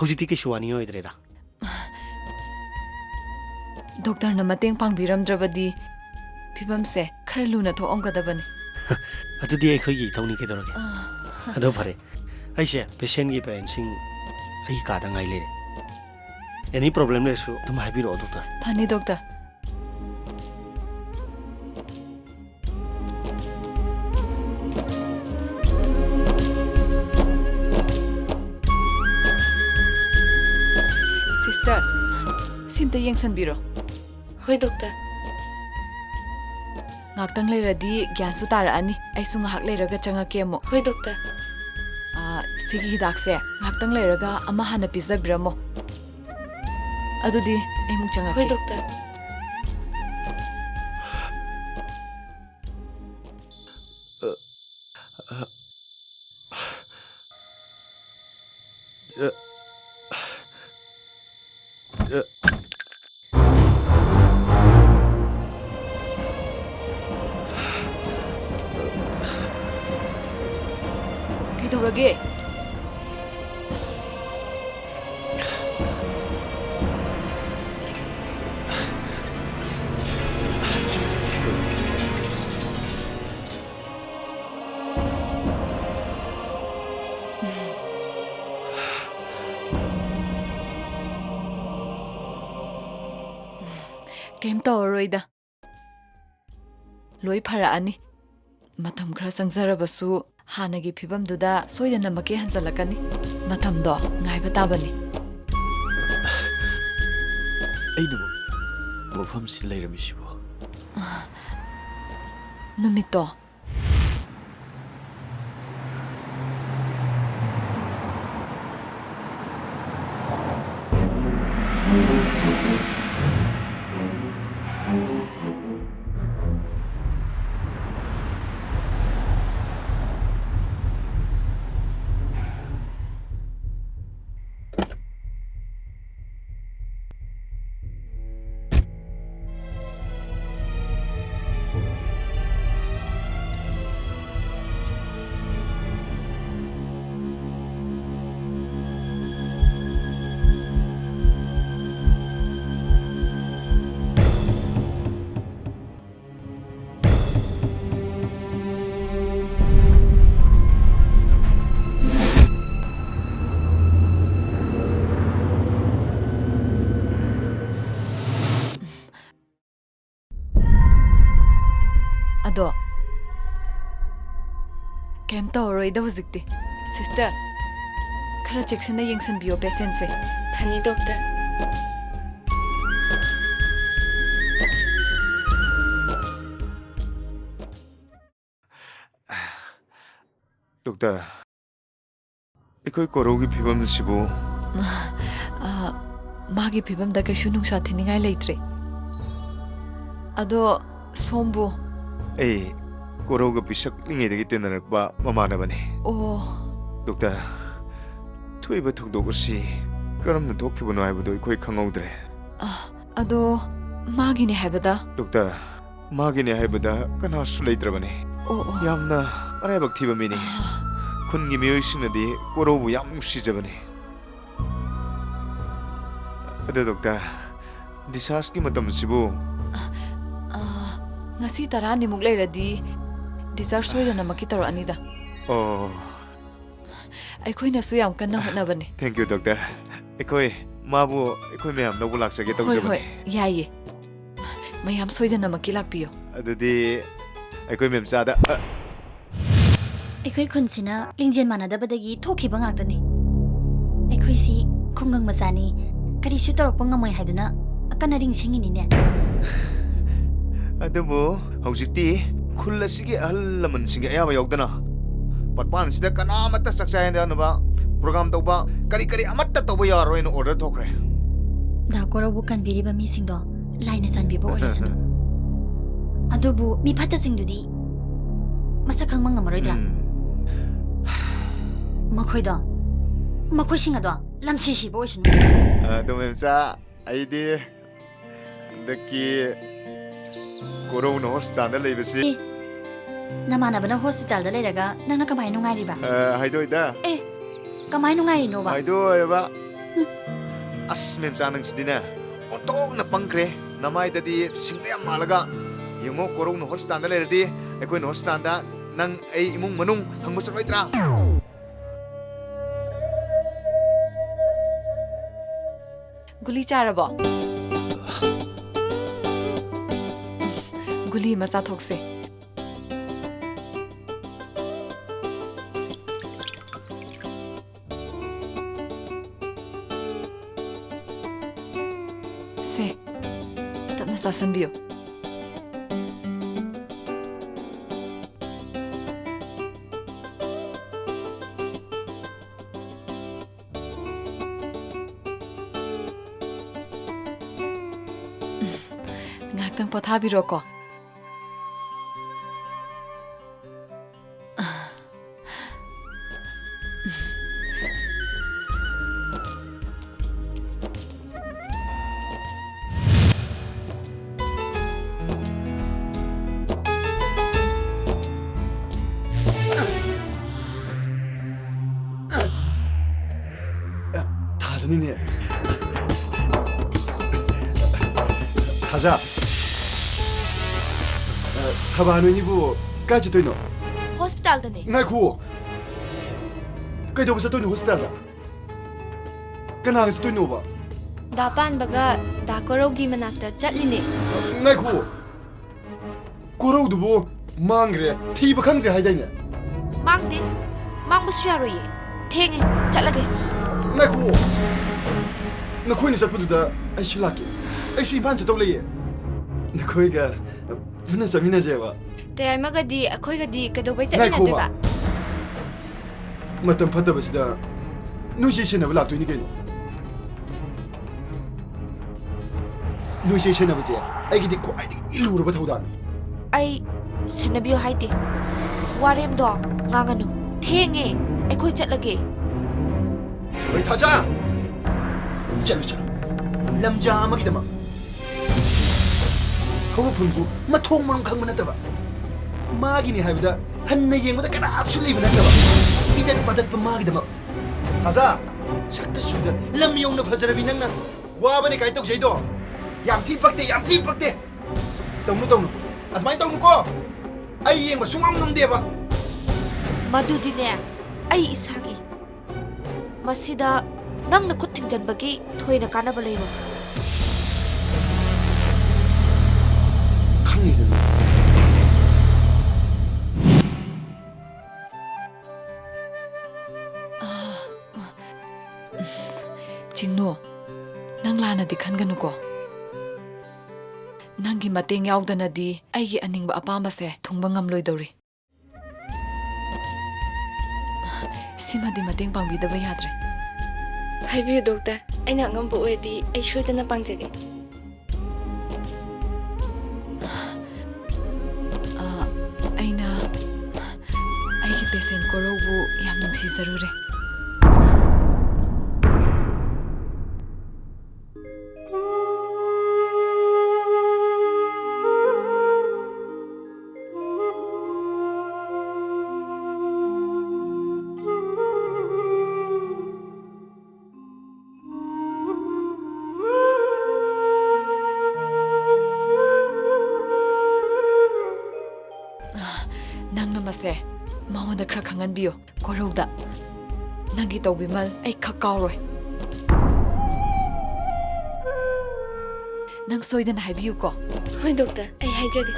ꯍꯧꯖꯤꯛꯇꯤ ꯀꯩꯁꯨ ꯋꯥꯅꯤꯡꯉꯥꯏ ꯑꯣꯏꯗ꯭ꯔꯦꯗ꯫ ꯗꯣꯛꯇꯔꯅ ꯃꯇꯦꯡ ꯄꯥꯡꯕꯤꯔꯝꯗ꯭ꯔꯕꯗꯤ ꯐꯤꯕꯝꯁꯦ ꯈꯔ ꯂꯨꯅ ꯊꯣꯛꯑꯝꯒꯗꯕꯅꯤ꯫ ꯑꯗꯨꯗꯤ ꯑꯩꯈꯣꯏꯒꯤ ꯏꯊꯧꯅꯤ ꯀꯩꯗꯧꯔꯒꯦ? ꯑꯥ꯫ ꯑꯗꯣ ꯐꯔꯦ, ꯑꯩꯁꯦ ꯄꯦꯁꯦꯟꯒꯤ ꯄꯦꯔꯦꯟꯁꯤꯡ ꯑꯩꯒꯤ ꯀꯥꯗ ꯉꯥꯏ ꯂꯩꯔꯦ꯫ ꯑꯦꯅꯤ ꯄ꯭ꯔꯣꯕ꯭ꯂꯦꯝ ꯂꯩꯔꯁꯨ ꯑꯗꯨꯝ ꯍꯥꯏꯕꯤꯔꯛꯑꯣ, ꯗꯣꯛꯇꯔ꯫ ꯐꯅꯤ, ꯗꯣꯛꯇꯔ꯫ ꯁꯤꯁꯇꯔ, ꯁꯤꯝꯇ ꯌꯦꯡꯁꯟꯕꯤꯔꯣ꯫ ꯍꯣꯏ, ꯗꯣꯛꯇꯔ꯫ ꯉꯥꯛꯇꯪ ꯂꯩꯔꯗꯤ ꯒ꯭ꯌꯥꯟꯁꯨ ꯇꯥꯔꯛꯑꯅꯤ꯫ ꯑꯩꯁꯨ ꯉꯥꯏꯍꯥꯛ ꯂꯩꯔꯒ ꯆꯪꯉꯛꯀꯦ ꯑꯃꯨꯛ꯫ ꯍꯣꯏ, ꯗꯣꯛꯇꯔ꯫ ꯑꯥ, ꯁꯤꯒꯤ ꯍꯤꯗꯥꯛꯁꯦ ꯉꯥꯛꯇꯪ ꯂꯩꯔꯒ ꯑꯃ ꯍꯥꯟꯅ ꯄꯤꯖꯕꯤꯔꯝꯃꯣ꯫ ꯑꯗꯨꯗꯤ ꯑꯩ ꯑꯃꯨꯛ ꯆꯪꯉꯛꯀꯦ꯫ ꯍꯣꯏ, ꯗꯣꯛꯇꯔ꯫ ꯀꯩꯗꯧꯔꯒꯦ? ꯀꯩꯝ ꯇꯧꯔꯔꯣꯏꯗ꯫ ꯂꯣꯏ ꯐꯔꯛꯑꯅꯤ꯫ ꯃꯇꯝ ꯈꯔ ꯆꯪꯖꯔꯕꯁꯨ ꯍꯥꯟꯅꯒꯤ ꯐꯤꯕꯝꯗꯨꯗ ꯁꯣꯏꯗꯅꯃꯛꯀꯤ ꯍꯟꯖꯜꯂꯛꯀꯅꯤ꯫ ꯃꯇꯝꯗꯣ ꯉꯥꯏꯕ ꯇꯥꯕꯅꯤ꯫ ꯑꯩꯅ ꯃꯐꯝꯁꯤ ꯂꯩꯔꯝꯃꯤꯁꯤꯕꯨ? ꯅꯨꯃꯤꯠꯇꯣ꯫ ꯑꯗꯣ ꯀꯩꯝ ꯇꯧꯔꯔꯣꯏꯗ ꯍꯧꯖꯤꯛꯇꯤ꯫ ꯁꯤꯁꯇꯔ, ꯈꯔ ꯆꯦꯛꯁꯤꯟꯅ ꯌꯦꯡꯁꯤꯟꯕꯤꯌꯣ ꯄꯦꯁꯦꯟꯁꯦ꯫ ꯐꯅꯤ, ꯗꯣꯛꯇꯔ꯫ ꯗꯣꯛꯇꯔ, ꯑꯩꯈꯣꯏ ꯀꯣꯔꯧꯒꯤ ꯐꯤꯕꯝꯁꯤꯕꯨ? ꯑ, ꯃꯥꯒꯤ ꯐꯤꯕꯝꯗ ꯀꯩꯁꯨ ꯅꯨꯡꯁꯥ ꯊꯤꯅꯤꯡꯉꯥꯏ ꯂꯩꯇ꯭ꯔꯦ꯫ ꯑꯗꯣ ꯁꯣꯝꯕꯨ? ꯑꯩ ꯀꯣꯔꯧꯒ ꯄꯤꯁꯛ ꯄꯤꯛꯂꯤꯉꯩꯗꯒꯤ ꯇꯤꯟꯅꯔꯛꯄ ꯃꯃꯥꯟꯅꯕꯅꯤ꯫ ꯑꯣ꯫ ꯗꯣꯛꯇꯔ, ꯊꯣꯛꯏꯕ ꯊꯧꯗꯣꯛ ꯑꯁꯤ ꯀꯔꯝꯅ ꯊꯣꯛꯈꯤꯕꯅꯣ ꯍꯥꯏꯕꯗꯨ ꯑꯩꯈꯣꯏ ꯈꯪꯍꯧꯗ꯭ꯔꯦ꯫ ꯑ, ꯑꯗꯣ ꯃꯥꯒꯤꯅꯦ ꯍꯥꯏꯕꯗ? ꯗꯣꯛꯇꯔ, ꯃꯥꯒꯤꯅꯦ ꯍꯥꯏꯕꯗ ꯀꯅꯥꯁꯨ ꯂꯩꯇ꯭ꯔꯕꯅꯤ꯫ ꯑꯣ, ꯑꯣ꯫ ꯌꯥꯝꯅ ꯃꯔꯥꯏꯕꯛ ꯊꯤꯕ ꯃꯤꯅꯤ꯫ ꯑ, ꯈꯨꯟꯒꯤ ꯃꯤꯑꯣꯏꯁꯤꯡꯅꯗꯤ ꯀꯣꯔꯧꯕꯨ ꯌꯥꯝ ꯅꯨꯡꯁꯤꯖꯕꯅꯤ꯫ ꯑꯗꯣ ꯗꯣꯛꯇꯔ, dischargeꯀꯤ ꯃꯇꯝꯁꯤꯕꯨ? ꯑ, ꯉꯁꯤ ꯇꯔꯥꯅꯤꯃꯨꯛ ꯂꯩꯔꯗꯤ discharge ꯁꯣꯏꯗꯅꯃꯛꯀꯤ ꯇꯧꯔꯛꯑꯅꯤꯗ꯫ ꯑꯣ꯫ ꯑꯩꯈꯣꯏꯅꯁꯨ ꯌꯥꯝ ꯀꯟꯅ ꯍꯣꯠꯅꯕꯅꯤ꯫ Thank you, doctor. ꯑꯩꯈꯣꯏ ꯃꯥꯕꯨ ꯑꯩꯈꯣꯏ ꯃꯌꯥꯝ ꯂꯧꯕ ꯂꯥꯛꯆꯒꯦ ꯍꯣꯏ, ꯇꯧꯖꯕꯅꯤ꯫ ꯍꯣꯏ, ꯌꯥꯏꯌꯦ꯫ ꯃꯌꯥꯝ ꯁꯣꯏꯗꯅꯃꯛꯀꯤ ꯂꯥꯛꯄꯤꯌꯨ꯫ ꯑꯗꯨꯗꯤ ꯑꯩꯈꯣꯏ ꯃꯦꯝꯆꯥꯗ, ꯑ, ꯑꯩꯈꯣꯏ ꯈꯨꯟꯁꯤꯅ ꯂꯤꯡꯖꯦꯜ ꯃꯥꯟꯅꯗꯕꯗꯒꯤ ꯊꯣꯛꯈꯤꯕ ꯉꯥꯛꯇꯅꯤ꯫ ꯑꯩꯈꯣꯏꯁꯤ ꯈꯨꯡꯒꯪ ꯃꯆꯥꯅꯤ, ꯀꯔꯤꯁꯨ ꯇꯧꯔꯛꯄ ꯉꯝꯃꯣꯏ ꯍꯥꯏꯗꯨꯅ ꯑꯀꯟ ꯑꯔꯤꯡ ꯁꯤꯡꯉꯤꯅꯤꯅꯦ꯫ ꯑꯗꯨꯕꯨ ꯍꯧꯖꯤꯛꯇꯤ ꯈꯨꯜ ꯑꯁꯤꯒꯤ ꯑꯍꯜ ꯂꯃꯟꯁꯤꯡꯒꯤ ꯑꯌꯥꯕ ꯌꯥꯎꯗꯅ ꯄꯠꯄꯥꯟꯁꯤꯗ ꯀꯅꯥꯃꯠꯇ ꯆꯥꯛ ꯆꯥ ꯍꯩꯅꯅꯕ program ꯇꯧꯕ, ꯀꯔꯤ ꯀꯔꯤ ꯑꯃꯠꯇ ꯇꯧꯕ ꯌꯥꯔꯣꯏꯅ order ꯊꯣꯛꯈ꯭ꯔꯦ꯫ ꯗꯥ ꯀꯣꯔꯧꯕꯨ ꯀꯟꯕꯤꯔꯤꯕ ꯃꯤꯁꯤꯡꯗꯣ ꯂꯥꯏꯅ ꯆꯥꯟꯕꯤꯕ ꯑꯣꯏꯔꯁꯅꯨ꯫ ꯑꯗꯨꯕꯨ ꯃꯤ ꯐꯠꯇꯁꯤꯡꯗꯨꯗꯤ ꯃꯁꯛ ꯈꯪꯕ ꯉꯝꯃꯔꯣꯏꯗ꯭ꯔꯥ? ꯎꯝ꯫ ꯃꯈꯣꯏꯗꯣ, ꯃꯈꯣꯏꯁꯤꯡ ꯑꯗꯣ ꯂꯝꯁꯤ ꯁꯤꯕ ꯑꯣꯏꯁꯅꯨ꯫ ꯑꯗꯨ ꯃꯦꯝꯆꯥ, ꯑꯩꯗꯤ ꯍꯟꯗꯛꯀꯤ ꯀꯣꯔꯧꯅ hospitalꯗ ꯂꯩꯕꯁꯤ꯫ ꯑꯦ, ꯅꯃꯥꯟꯅꯕꯅ hospitalꯗ ꯂꯩꯔꯒ ꯅꯪꯅ ꯀꯃꯥꯏꯅ ꯅꯨꯡꯉꯥꯏꯔꯤꯕ? ꯑ, ꯍꯥꯏꯗꯣꯛꯏꯗ꯫ ꯑꯦ, ꯀꯃꯥꯏ ꯅꯨꯡꯉꯥꯏꯔꯤꯅꯣꯕ? ꯍꯥꯏꯗꯣꯛꯑꯣꯏꯕ꯫ ꯎꯝ꯫ ꯑꯁ, ꯃꯦꯝꯆꯥ ꯅꯪꯁꯤꯗꯤꯅꯦ, ꯑꯣꯟꯊꯣꯛꯅ ꯄꯪꯈ꯭ꯔꯦ꯫ ꯅꯃꯥꯏꯗꯗꯤ ꯁꯤꯡꯕ ꯌꯥꯝ ꯃꯥꯜꯂꯒ꯫ ꯌꯦꯡꯉꯣ, ꯀꯣꯔꯧꯅ hospitalꯗ ꯂꯩꯔꯗꯤ ꯑꯩꯈꯣꯏꯅ hospitalꯗ ꯅꯪ ꯑꯩ ꯏꯃꯨꯡ ꯃꯅꯨꯡ ꯍꯪꯕ ꯆꯠꯂꯣꯏꯗ꯭ꯔꯥ? ꯒꯨꯂꯤ ꯆꯥꯔꯕꯣ? ꯒꯨꯂꯤ ꯑꯃ ꯆꯥꯊꯣꯛꯁꯦ꯫ ꯁꯦ, ꯇꯞꯅ ꯆꯥꯁꯟꯕꯤꯌꯨ꯫ ꯉꯥꯏꯍꯥꯛꯇꯪ ꯄꯣꯊꯥꯕꯤꯔꯣꯀꯣ꯫ ꯅꯤꯅꯦ꯫ ꯊꯥꯖ꯫ ꯑ, ꯊꯕꯥ, ꯅꯣꯏꯅꯤꯕꯨ ꯀꯥꯏ ꯆꯠꯇꯣꯏꯅꯣ? ꯍꯣꯁꯄꯤꯇꯥꯜꯗꯅꯦ꯫ ꯉꯥꯏꯈꯨꯑꯣ꯫ ꯀꯩꯗꯧꯕ ꯆꯠꯇꯣꯏꯅꯣ ꯍꯣꯁꯄꯤꯇꯥꯜꯗ? ꯀꯅꯥꯒ ꯆꯠꯇꯣꯏꯅꯣꯕ? ꯗꯥ ꯄꯥꯟꯕꯒ ꯗꯥ ꯀꯣꯔꯧꯒꯤ ꯃꯅꯥꯛꯇ ꯆꯠꯂꯤꯅꯦ꯫ ꯉꯥꯏꯈꯨꯑꯣ꯫ ꯀꯣꯔꯧꯗꯨꯕꯨ ꯃꯥꯡꯈ꯭ꯔꯦ, ꯊꯤꯕ ꯈꯪꯗ꯭ꯔꯦ ꯍꯥꯏꯗꯥꯏꯅꯦ? ꯃꯥꯡꯗꯦ꯫ ꯃꯥꯡꯕꯁꯨ ꯌꯥꯔꯣꯏꯌꯦ꯫ ꯊꯦꯡꯉꯦ, ꯆꯠꯂꯒꯦ꯫ ꯉꯥꯏꯈꯨꯑꯣ꯫ ꯅꯈꯣꯏꯅ ꯆꯠꯄꯗꯨꯗ ꯑꯩꯁꯨ ꯂꯥꯛꯀꯦ꯫ ꯑꯩꯁꯨ ꯏꯝꯐꯥꯜ ꯆꯠꯇꯧ ꯂꯩꯌꯦ꯫ ꯅꯈꯣꯏꯒ ꯄꯨꯟꯅ ꯆꯠꯃꯤꯟꯅꯁꯦꯕ꯫ ꯇꯌꯥꯏꯃꯒꯗꯤ ꯑꯩꯈꯣꯏꯒꯗꯤ ꯀꯩꯗꯧꯕꯩ ꯉꯥꯏꯈꯣꯕ꯫ ꯆꯠꯃꯤꯟꯅꯗꯣꯏꯕ? ꯃꯇꯝ ꯐꯠꯇꯕꯁꯤꯗ ꯅꯣꯏꯁꯦ ꯁꯦꯟꯅꯕ ꯂꯥꯛꯇꯣꯏꯅꯤ ꯀꯩꯅꯣ꯫ ꯅꯣꯏꯁꯦ ꯁꯦꯟꯅꯕꯁꯦ ꯑꯩꯒꯤꯗꯤ ꯈ꯭ꯋꯥꯏꯗꯒꯤ ꯂꯨꯔꯕ ꯊꯧꯗꯥꯡꯅꯤ꯫ ꯑꯩ ꯁꯦꯟꯅꯕꯤꯌꯨ ꯍꯥꯏꯗꯦ꯫ ꯋꯥꯔꯦꯝꯗꯣ ꯉꯥꯡꯉꯅꯨ꯫ ꯊꯦꯡꯉꯦ꯫ ꯑꯩꯈꯣꯏ ꯆꯠꯂꯒꯦ꯫ ꯍꯣꯏ, ꯊꯥꯖ! ꯆꯠꯂꯨ, ꯆꯠꯂꯨ꯫ ꯂꯝꯖꯥ ꯑꯃꯒꯤꯗꯃꯛ ꯍꯧꯔꯛꯐꯝꯁꯨ ꯃꯊꯣꯡ ꯃꯔꯝ ꯈꯪꯕ ꯅꯠꯇꯕ, ꯃꯥꯒꯤꯅꯤ ꯍꯥꯏꯕꯗ ꯍꯟꯅ ꯌꯦꯡꯕꯗ ꯀꯅꯥꯁꯨ ꯂꯩꯕ ꯅꯠꯇꯕ, ꯏꯗꯠ ꯄꯥꯗꯠꯄ ꯃꯥꯒꯤꯗꯃꯛ꯫ ꯊꯥꯖ! ꯁꯛꯇ ꯆꯨꯗ ꯂꯝ ꯌꯧꯅ ꯐꯖꯔꯕꯤ ꯅꯪꯅ ꯋꯥꯕꯅꯤ ꯀꯥꯏ ꯇꯧꯖꯩꯗꯣ? ꯌꯥꯝ ꯊꯤ ꯄꯛꯇꯦ, ꯌꯥꯝ ꯊꯤ ꯄꯛꯇꯦ꯫ ꯇꯧꯅꯨ, ꯇꯧꯅꯨ꯫ ꯑꯗꯨꯃꯥꯏꯅ ꯇꯧꯅꯨꯀꯣ꯫ ꯑꯩ ꯌꯦꯡꯕ ꯁꯨꯡꯉꯝ ꯉꯝꯗꯦꯕ꯫ ꯃꯗꯨꯗꯤꯅꯦ, ꯑꯩ ꯏꯁꯥꯒꯤ꯫ ꯃꯁꯤꯗ ꯅꯪꯅ ꯈꯨꯠ ꯊꯤꯡꯖꯤꯟꯕꯒꯤ ꯊꯣꯏꯅ ꯀꯥꯟꯅꯕ ꯂꯩꯔꯣꯏ꯫ ꯈꯪꯉꯤꯗꯅ꯫ ꯆꯤꯡꯅꯨ, ꯅꯪ ꯂꯥꯟꯅꯗꯤ ꯈꯟꯒꯅꯨꯀꯣ꯫ ꯅꯪꯒꯤ ꯃꯇꯦꯡ ꯌꯥꯎꯗꯅꯗꯤ ꯑꯩꯒꯤ ꯑꯅꯤꯡꯕ ꯑꯄꯥꯝꯕꯁꯦ ꯊꯨꯡꯕ ꯉꯝꯂꯣꯏꯗꯧꯔꯤ꯫ ꯁꯤꯃꯗꯤ ꯃꯇꯦꯡ ꯄꯥꯡꯕꯤꯗꯕ ꯌꯥꯗ꯭ꯔꯦ꯫ ꯍꯥꯏꯕꯤꯌꯨ, ꯗꯣꯛꯇꯔ꯫ ꯑꯩꯅ ꯑꯉꯝꯕ ꯑꯣꯏꯔꯗꯤ ꯑꯩ ꯁꯣꯏꯗꯅ ꯄꯥꯡꯖꯒꯦ꯫ ꯑ, ꯑꯩꯅ ꯑꯩꯒꯤ ꯄꯦꯁꯦꯟ ꯀꯣꯔꯧꯕꯨ ꯌꯥꯝ ꯅꯨꯡꯁꯤꯖꯔꯨꯔꯦ꯫ ꯅꯪꯅ ꯃꯁꯦ ꯃꯉꯣꯟꯗ ꯈꯔ ꯈꯪꯍꯟꯕꯤꯌꯨ꯫ ꯀꯣꯔꯧꯗ, ꯅꯪꯒꯤ ꯇꯧꯕꯤꯃꯜ ꯑꯩ ꯈꯛ ꯀꯥꯎꯔꯣꯏ꯫ ꯅꯪ ꯁꯣꯏꯗꯅ ꯍꯥꯏꯕꯤꯌꯨꯀꯣ꯫ ꯍꯣꯏ ꯗꯣꯛꯇꯔ, ꯑꯩ ꯍꯥꯏꯖꯒꯦ꯫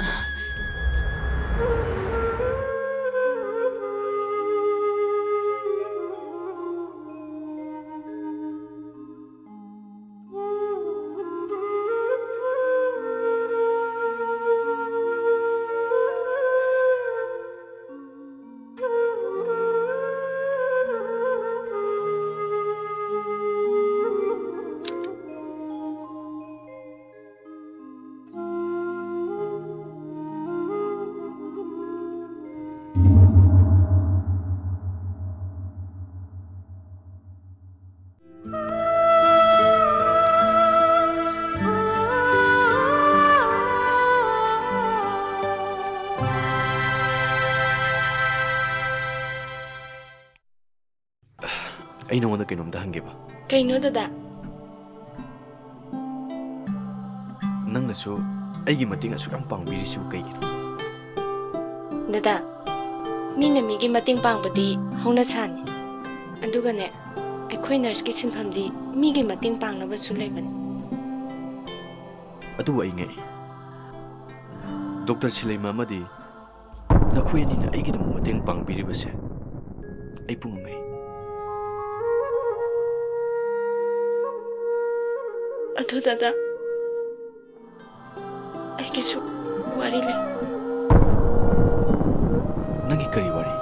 ꯑꯩ ꯅꯉꯣꯟꯗ ꯀꯩꯅꯣꯝꯇ ꯍꯪꯒꯦꯕ꯫ ꯀꯩꯅꯣ ꯗꯗꯥ? ꯅꯪꯅꯁꯨ ꯑꯩꯒꯤ ꯃꯇꯦꯡ ꯑꯁꯨꯛ ꯌꯥꯝ ꯄꯥꯡꯕꯤꯔꯤꯁꯤꯕꯨ ꯀꯩꯒꯤꯅꯣ? ꯗꯗꯥ, ꯃꯤꯅ ꯃꯤꯒꯤ ꯃꯇꯦꯡ ꯄꯥꯡꯕꯗꯤ ꯍꯧꯅꯁꯥꯅꯤ꯫ ꯑꯗꯨꯒꯅꯦ, ꯑꯩꯈꯣꯏ ꯅꯔꯁꯀꯤ ꯁꯤꯟꯐꯝꯗꯤ ꯃꯤꯒꯤ ꯃꯇꯦꯡ ꯄꯥꯡꯅꯕꯁꯨ ꯂꯩꯕꯅꯤ꯫ ꯑꯗꯨꯕꯨ ꯑꯩ ꯉꯛꯏ꯫ ꯗꯣꯛꯇꯔ ꯁꯤꯂꯩꯃ ꯑꯃꯗꯤ ꯅꯈꯣꯏ ꯑꯅꯤꯅ ꯑꯩꯒꯤꯗꯃꯛ ꯃꯇꯦꯡ ꯄꯥꯡꯕꯤꯔꯤꯕꯁꯦ ꯑꯩ ꯄꯨꯡꯉꯛ ꯉꯛꯏ꯫ ꯑꯗꯨ ꯗꯗꯥ, ꯑꯩꯒꯤꯁꯨ ꯋꯥꯔꯤ ꯂꯩ꯫ ꯅꯪꯒꯤ ꯀꯔꯤ ꯋꯥꯔꯤ?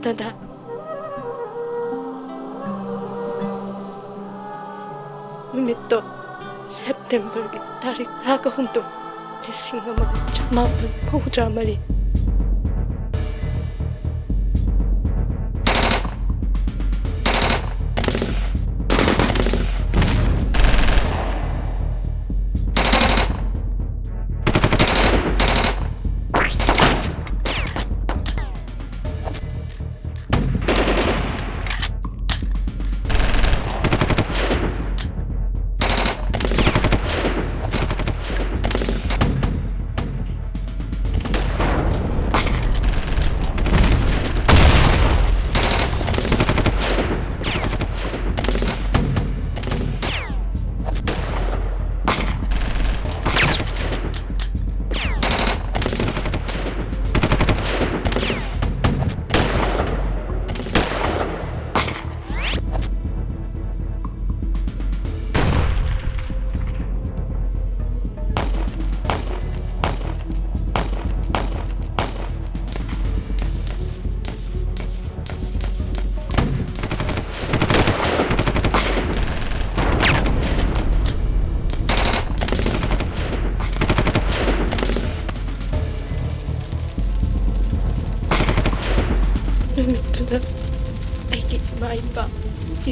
ꯗꯗꯥ, ꯅꯨꯃꯤꯠꯇꯣ ꯁꯦꯞꯇꯦꯝꯕꯔꯒꯤ ꯇꯥꯔꯤꯛ ꯇꯔꯥꯒ ꯍꯨꯝꯗꯣꯏ, ꯂꯤꯁꯤꯡ ꯑꯃꯒ ꯆꯃꯥꯄꯜ ꯃꯧꯗ꯭ꯔꯥ ꯃꯔꯤ꯫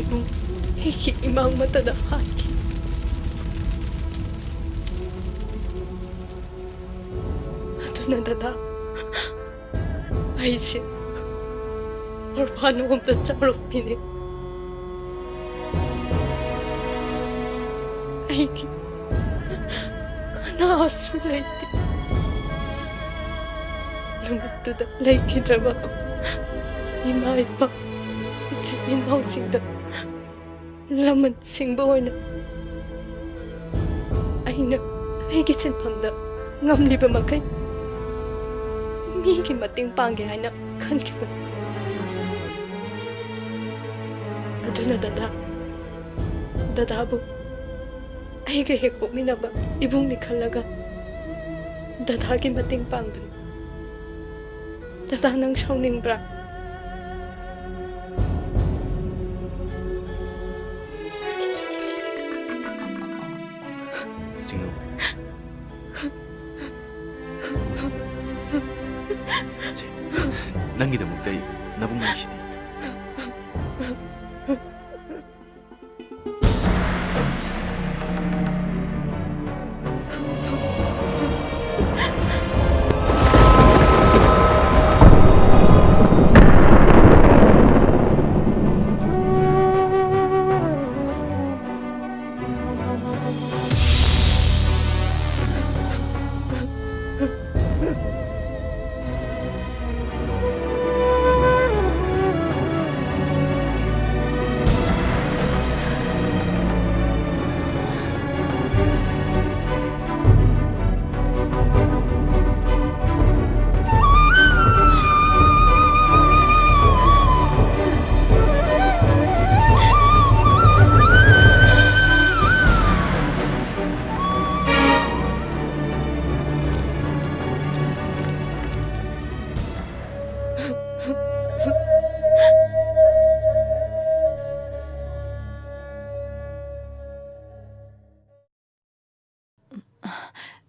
ꯏꯕꯨꯡ, ꯑꯩꯒꯤ ꯏꯃꯥꯡ ꯃꯇꯗ ꯍꯥꯠꯈꯤ꯫ ꯑꯗꯨꯅ ꯗꯗꯥ, ꯑꯩꯁꯦ ꯑꯣꯔꯐꯥꯟ ꯍꯣꯝꯗ ꯆꯥꯎꯔꯛꯄꯤꯅꯦ꯫ ꯑꯩꯒꯤ ꯀꯅꯥꯁꯨ ꯂꯩꯇꯦ꯫ ꯅꯨꯃꯤꯠꯇꯨꯗ ꯂꯩꯈꯤꯗ꯭ꯔꯕ ꯏꯃꯥ ꯏꯄꯥ, ꯏꯆꯤꯟ ꯏꯅꯥꯎꯁꯤꯡꯗ ꯂꯃꯟ ꯁꯤꯡꯕ ꯑꯣꯏꯅ ꯑꯩꯅ ꯑꯩꯒꯤ ꯁꯤꯟꯐꯝꯗ ꯉꯝꯂꯤꯕ ꯃꯈꯩ ꯃꯤꯒꯤ ꯃꯇꯦꯡ ꯄꯥꯡꯒꯦ ꯍꯥꯏꯅ ꯈꯟꯈꯤꯕꯅꯤ꯫ ꯑꯗꯨꯅ ꯗꯗꯥ, ꯗꯗꯥꯕꯨ ꯑꯩꯒ ꯍꯦꯛ ꯄꯣꯛꯃꯤꯟꯅꯕ ꯏꯕꯨꯡꯅꯤ ꯈꯜꯂꯒ ꯗꯗꯥꯒꯤ ꯃꯇꯦꯡ ꯄꯥꯡꯕꯅꯤ꯫ ꯗꯗꯥ, ꯅꯪ ꯁꯥꯎꯅꯤꯡꯕ꯭ꯔꯥ? ꯁꯤꯡꯅꯨ꯫ ꯁꯦ, ꯅꯪꯒꯤꯗꯃꯛꯇ ꯑꯩ ꯅꯕꯨꯡ ꯂꯩꯁꯤꯗꯤ꯫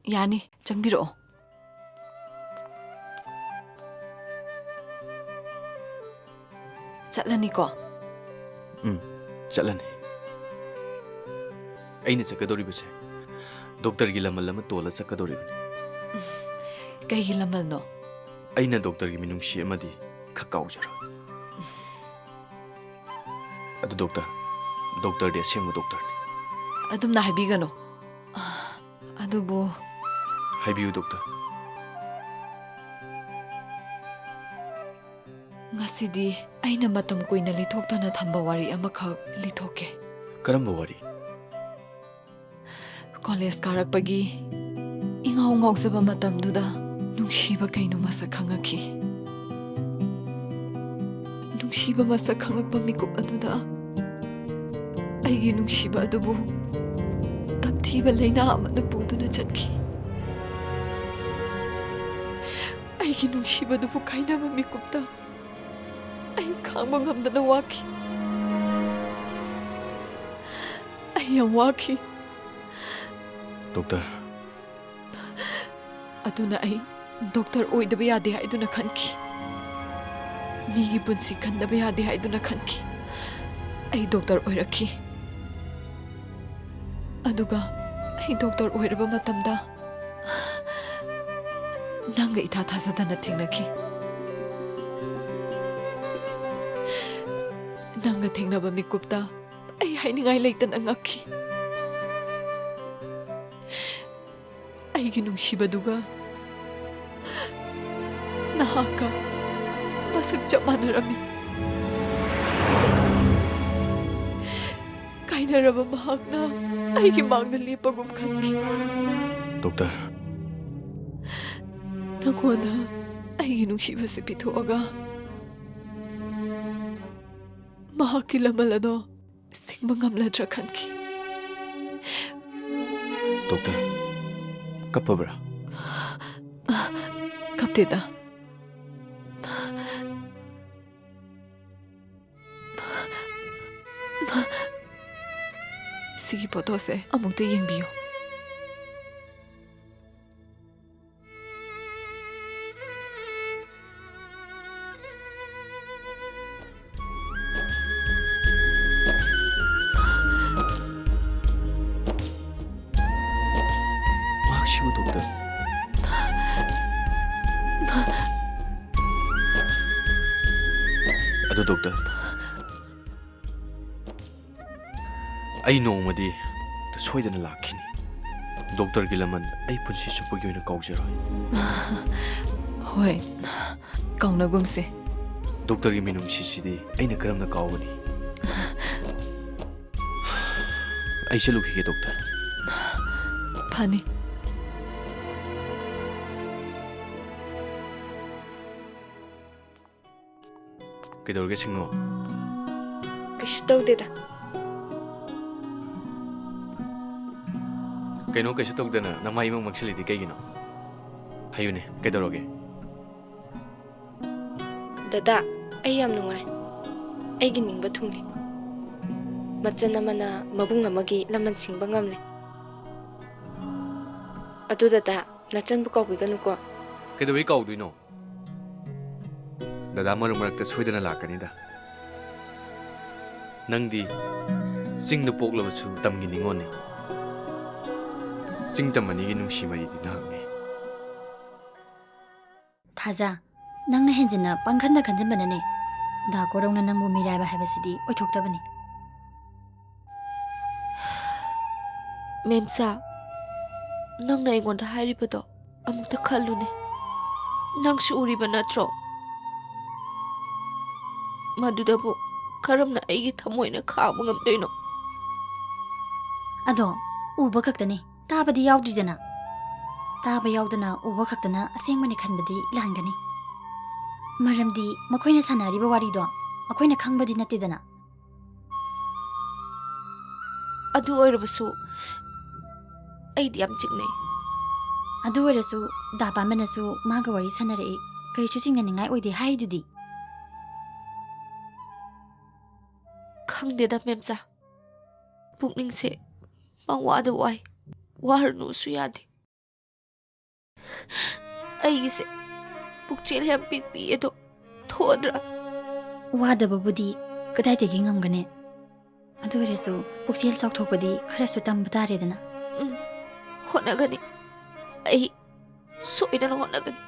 ꯌꯥꯅꯤ, ꯆꯪꯕꯤꯔꯛꯑꯣ꯫ ꯆꯠꯂꯅꯤꯀꯣ? ꯎꯝ꯫ ꯆꯠꯂꯅꯤ꯫ ꯑꯩꯅ ꯆꯠꯀꯗꯧꯔꯤꯕꯁꯦ ꯗꯣꯛꯇꯔꯒꯤ ꯂꯃꯜ ꯑꯃ ꯇꯣꯜꯂ ꯆꯠꯀꯗꯧꯔꯤꯕꯅꯤ꯫ ꯀꯩꯒꯤ ꯂꯃꯜꯅꯣ? ꯑꯩꯅ ꯗꯣꯛꯇꯔꯒꯤ ꯃꯤꯅꯨꯡꯁꯤ ꯑꯃꯗꯤ ꯈꯛ ꯀꯥꯎꯖꯔꯣꯏ꯫ ꯑꯗꯨ ꯗꯣꯛꯇꯔ, ꯗꯣꯛꯇꯔꯗꯤ ꯑꯁꯦꯡꯕ ꯗꯣꯛꯇꯔꯅꯤ꯫ ꯑꯗꯨꯝꯅ ꯍꯥꯏꯕꯤꯒꯅꯨ꯫ ꯑꯗꯨꯕꯨ ꯍꯥꯏꯕꯤꯌꯨ ꯗꯣꯛꯇꯔ꯫ ꯉꯁꯤꯗꯤ ꯑꯩꯅ ꯃꯇꯝ ꯀꯨꯏꯅ ꯂꯤꯊꯣꯛꯇꯅ ꯊꯝꯕ ꯋꯥꯔꯤ ꯑꯃꯈꯛ ꯂꯤꯊꯣꯛꯀꯦ꯫ ꯀꯔꯝꯕ ꯋꯥꯔꯤ? ꯀꯣꯂꯦꯖ ꯀꯥꯔꯛꯄꯒꯤ ꯏꯉꯥꯎ ꯉꯥꯎꯖꯕ ꯃꯇꯝꯗꯨꯗ ꯅꯨꯡꯁꯤꯕ ꯀꯩꯅꯣ ꯃꯁꯛ ꯈꯪꯉꯛꯈꯤ꯫ ꯅꯨꯡꯁꯤꯕ ꯃꯁꯛ ꯈꯪꯉꯛꯄ ꯃꯤꯀꯨꯞ ꯑꯗꯨꯗ ꯑꯩꯒꯤ ꯅꯨꯡꯁꯤꯕ ꯑꯗꯨꯕꯨ ꯇꯝꯊꯤꯕ ꯂꯩꯅꯥ ꯑꯃꯅ ꯄꯨꯗꯨꯅ ꯆꯠꯈꯤ꯫ ꯑꯩꯒꯤ ꯅꯨꯡꯁꯤꯕꯗꯨꯕꯨ ꯀꯥꯏꯅꯕ ꯃꯤꯀꯨꯞꯇ ꯑꯩ ꯈꯥꯡꯕ ꯉꯝꯗꯅ ꯋꯥꯈꯤ꯫ ꯑꯩ ꯌꯥꯝ ꯋꯥꯈꯤ꯫ ꯗꯣꯛꯇꯔ꯫ ꯑꯗꯨꯅ ꯑꯩ ꯗꯣꯛꯇꯔ ꯑꯣꯏꯗꯕ ꯌꯥꯗꯦ ꯍꯥꯏꯗꯨꯅ ꯈꯟꯈꯤ꯫ ꯃꯤꯒꯤ ꯄꯨꯟꯁꯤ ꯈꯟꯗꯕ ꯌꯥꯗꯦ ꯍꯥꯏꯗꯨꯅ ꯈꯟꯈꯤ꯫ ꯑꯩ ꯗꯣꯛꯇꯔ ꯑꯣꯏꯔꯛꯈꯤ꯫ ꯑꯗꯨꯒ ꯑꯩ ꯗꯣꯛꯇꯔ ꯑꯣꯏꯔꯕ ꯃꯇꯝꯗ ꯅꯪꯒ ꯏꯊꯥ ꯊꯥꯖꯗꯅ ꯊꯦꯡꯅꯈꯤ꯫ ꯅꯪꯒ ꯊꯦꯡꯅꯕ ꯃꯤꯀꯨꯞꯇ ꯑꯩ ꯍꯥꯏꯅꯤꯡꯉꯥꯏ ꯂꯩꯇꯅ ꯉꯛꯈꯤ꯫ ꯑꯩꯒꯤ ꯅꯨꯡꯁꯤꯕꯗꯨꯒ ꯅꯍꯥꯛꯀ ꯃꯁꯛ ꯆꯞ ꯃꯥꯟꯅꯔꯝꯃꯤ꯫ ꯀꯥꯏꯅꯔꯕ ꯃꯍꯥꯛꯅ ꯑꯩꯒꯤ ꯃꯥꯡꯗ ꯂꯦꯞꯄꯒꯨꯝ ꯈꯟꯈꯤ꯫ ꯗꯣꯛꯇꯔ꯫ ꯅꯉꯣꯟꯗ ꯑꯩꯒꯤ ꯅꯨꯡꯁꯤꯕꯁꯤ ꯄꯤꯊꯣꯛꯑꯒ ꯃꯍꯥꯛꯀꯤ ꯂꯃꯜ ꯑꯗꯣ ꯁꯤꯡꯕ ꯉꯝꯂꯗ꯭ꯔꯥ ꯈꯟꯈꯤ꯫ ꯗꯣꯛꯇꯔ, ꯀꯞꯄꯕ꯭ꯔꯥ? ꯀꯞꯇꯦꯗ꯫ ꯁꯤꯒꯤ ꯐꯣꯇꯣꯁꯦ ꯑꯃꯨꯛꯇ ꯌꯦꯡꯕꯤꯌꯨ꯫ ꯗꯣꯛꯇꯔ, ꯑꯩ ꯅꯣꯡꯃꯗꯤ ꯁꯣꯏꯗꯅ ꯂꯥꯛꯈꯤꯅꯤ꯫ ꯗꯣꯛꯇꯔꯒꯤ ꯂꯃꯟ ꯑꯩ ꯄꯨꯟꯁꯤ ꯆꯨꯞꯄꯒꯤ ꯑꯣꯏꯅ ꯀꯥꯎꯖꯔꯣꯏ꯫ ꯍꯣꯏ, ꯀꯥꯎꯅꯒꯨꯝꯁꯦ꯫ ꯗꯣꯛꯇꯔꯒꯤ ꯃꯤꯅꯨꯡꯁꯤꯁꯤꯗꯤ ꯑꯩꯅ ꯀꯔꯝꯅ ꯀꯥꯎꯒꯅꯤ? ꯑꯩ ꯆꯠꯂꯨꯈꯤꯒꯦ, ꯗꯣꯛꯇꯔ꯫ ꯐꯅꯤ꯫ ꯀꯩꯗꯧꯔꯒꯦ, ꯁꯤꯡꯅꯨ? ꯀꯩꯁꯨ ꯇꯧꯗꯦꯗ꯫ ꯀꯩꯅꯣ ꯀꯩꯁꯨ ꯇꯧꯗꯅ ꯅꯃꯥꯏ ꯏꯃꯪ ꯃꯛꯁꯤꯜꯂꯤꯗꯤ ꯀꯩꯒꯤꯅꯣ? ꯍꯥꯏꯌꯨꯅꯦ, ꯀꯩꯗꯧꯔꯒꯦ? ꯗꯗꯥ, ꯑꯩ ꯌꯥꯝ ꯅꯨꯡꯉꯥꯏ꯫ ꯑꯩꯒꯤ ꯅꯤꯡꯕ ꯊꯨꯡꯂꯦ꯫ ꯃꯆꯟ ꯑꯃꯅ ꯃꯕꯨꯡ ꯑꯃꯒꯤ ꯂꯃꯟ ꯁꯤꯡꯕ ꯉꯝꯂꯦ꯫ ꯑꯗꯨ ꯗꯗꯥ, ꯅꯆꯟꯕꯨ ꯀꯥꯎꯕꯤꯒꯅꯨꯀꯣ꯫ ꯀꯩꯗꯧꯕꯩ ꯀꯥꯎꯗꯣꯏꯅꯣ? ꯗꯗꯥ ꯃꯔꯛ ꯃꯔꯛꯇ ꯁꯣꯏꯗꯅ ꯂꯥꯛꯀꯅꯤꯗ꯫ ꯅꯪꯗꯤ ꯆꯤꯡꯗ ꯄꯣꯛꯂꯕꯁꯨ ꯇꯝꯒꯤ ꯅꯤꯉꯣꯜꯅꯤ꯫ ꯆꯤꯡ ꯇꯝ ꯑꯅꯤꯒꯤ ꯅꯨꯡꯁꯤ ꯃꯔꯤꯗꯤ ꯅꯍꯥꯛꯅꯤ꯫ ꯊꯥꯖ, ꯅꯪꯅ ꯍꯦꯟꯖꯤꯟꯅ ꯄꯪꯈꯟꯗ ꯈꯟꯖꯤꯟꯕꯅꯅꯦ꯫ ꯗꯥ ꯀꯣꯔꯧꯅ ꯅꯪꯕꯨ ꯃꯤꯔꯥꯏꯕ ꯍꯥꯏꯕꯁꯤꯗꯤ ꯑꯣꯏꯊꯣꯛꯇꯕꯅꯤ꯫ ꯃꯦꯝꯆꯥ, ꯅꯪꯅ ꯑꯩꯉꯣꯟꯗ ꯍꯥꯏꯔꯤꯕꯗꯣ ꯑꯃꯨꯛꯇ ꯈꯜꯂꯨꯅꯦ꯫ ꯅꯪꯁꯨ ꯎꯔꯤꯕ ꯅꯠꯇ꯭ꯔꯣ? ꯃꯗꯨꯗꯕꯨ ꯀꯔꯝꯅ ꯑꯩꯒꯤ ꯊꯃꯣꯏꯅ ꯈꯥꯡꯕ ꯉꯝꯗꯣꯏꯅꯣ? ꯑꯗꯣ ꯎꯕ ꯈꯛꯇꯅꯤ, ꯇꯥꯕꯗꯤ ꯌꯥꯎꯗ꯭ꯔꯤꯗꯅ꯫ ꯇꯥꯕ ꯌꯥꯎꯗꯅ ꯎꯕ ꯈꯛꯇꯅ ꯑꯁꯦꯡꯕꯅꯤ ꯈꯟꯕꯗꯤ ꯂꯥꯟꯒꯅꯤ꯫ ꯃꯔꯝꯗꯤ ꯃꯈꯣꯏꯅ ꯁꯥꯟꯅꯔꯤꯕ ꯋꯥꯔꯤꯗꯣ ꯑꯩꯈꯣꯏꯅ ꯈꯪꯕꯗꯤ ꯅꯠꯇꯦꯗꯅ꯫ ꯑꯗꯨ ꯑꯣꯏꯔꯕꯁꯨ ꯑꯩꯗꯤ ꯌꯥꯝ ꯆꯤꯡꯅꯩ꯫ ꯑꯗꯨ ꯑꯣꯏꯔꯁꯨ ꯗꯥ ꯄꯥꯃꯅꯁꯨ ꯃꯥꯒ ꯋꯥꯔꯤ ꯁꯥꯟꯅꯔꯛꯏ, ꯀꯔꯤꯁꯨ ꯆꯤꯡꯅꯅꯤꯡꯉꯥꯏ ꯑꯣꯏꯗꯦ ꯍꯥꯏꯔꯤꯗꯨꯗꯤ꯫ ꯈꯪꯗꯦꯗ ꯃꯦꯝꯆꯥ, ꯄꯨꯛꯅꯤꯡꯁꯦ ꯄꯪꯋꯥꯗ ꯋꯥꯏ, ꯋꯥꯔꯨꯅꯨꯁꯨ ꯌꯥꯗꯦ꯫ ꯑꯩꯒꯤꯁꯦ ꯄꯨꯛꯆꯦꯜ ꯌꯥꯝ ꯄꯤꯛꯄꯤ ꯑꯗꯣ ꯊꯣꯛꯑꯗ꯭ꯔꯥ? ꯋꯥꯗꯕꯕꯨꯗꯤ ꯀꯗꯥꯏꯗꯒꯤ ꯉꯝꯒꯅꯤ? ꯑꯗꯨ ꯑꯣꯏꯔꯁꯨ ꯄꯨꯛꯆꯦꯜ ꯆꯥꯎꯊꯣꯛꯄꯗꯤ ꯈꯔꯁꯨ ꯇꯝꯕ ꯇꯥꯔꯦꯗꯅ꯫ ꯎꯝ, ꯍꯣꯠꯅꯒꯅꯤ꯫ ꯑꯩ ꯁꯣꯏꯗꯅ ꯍꯣꯠꯅꯒꯅꯤ꯫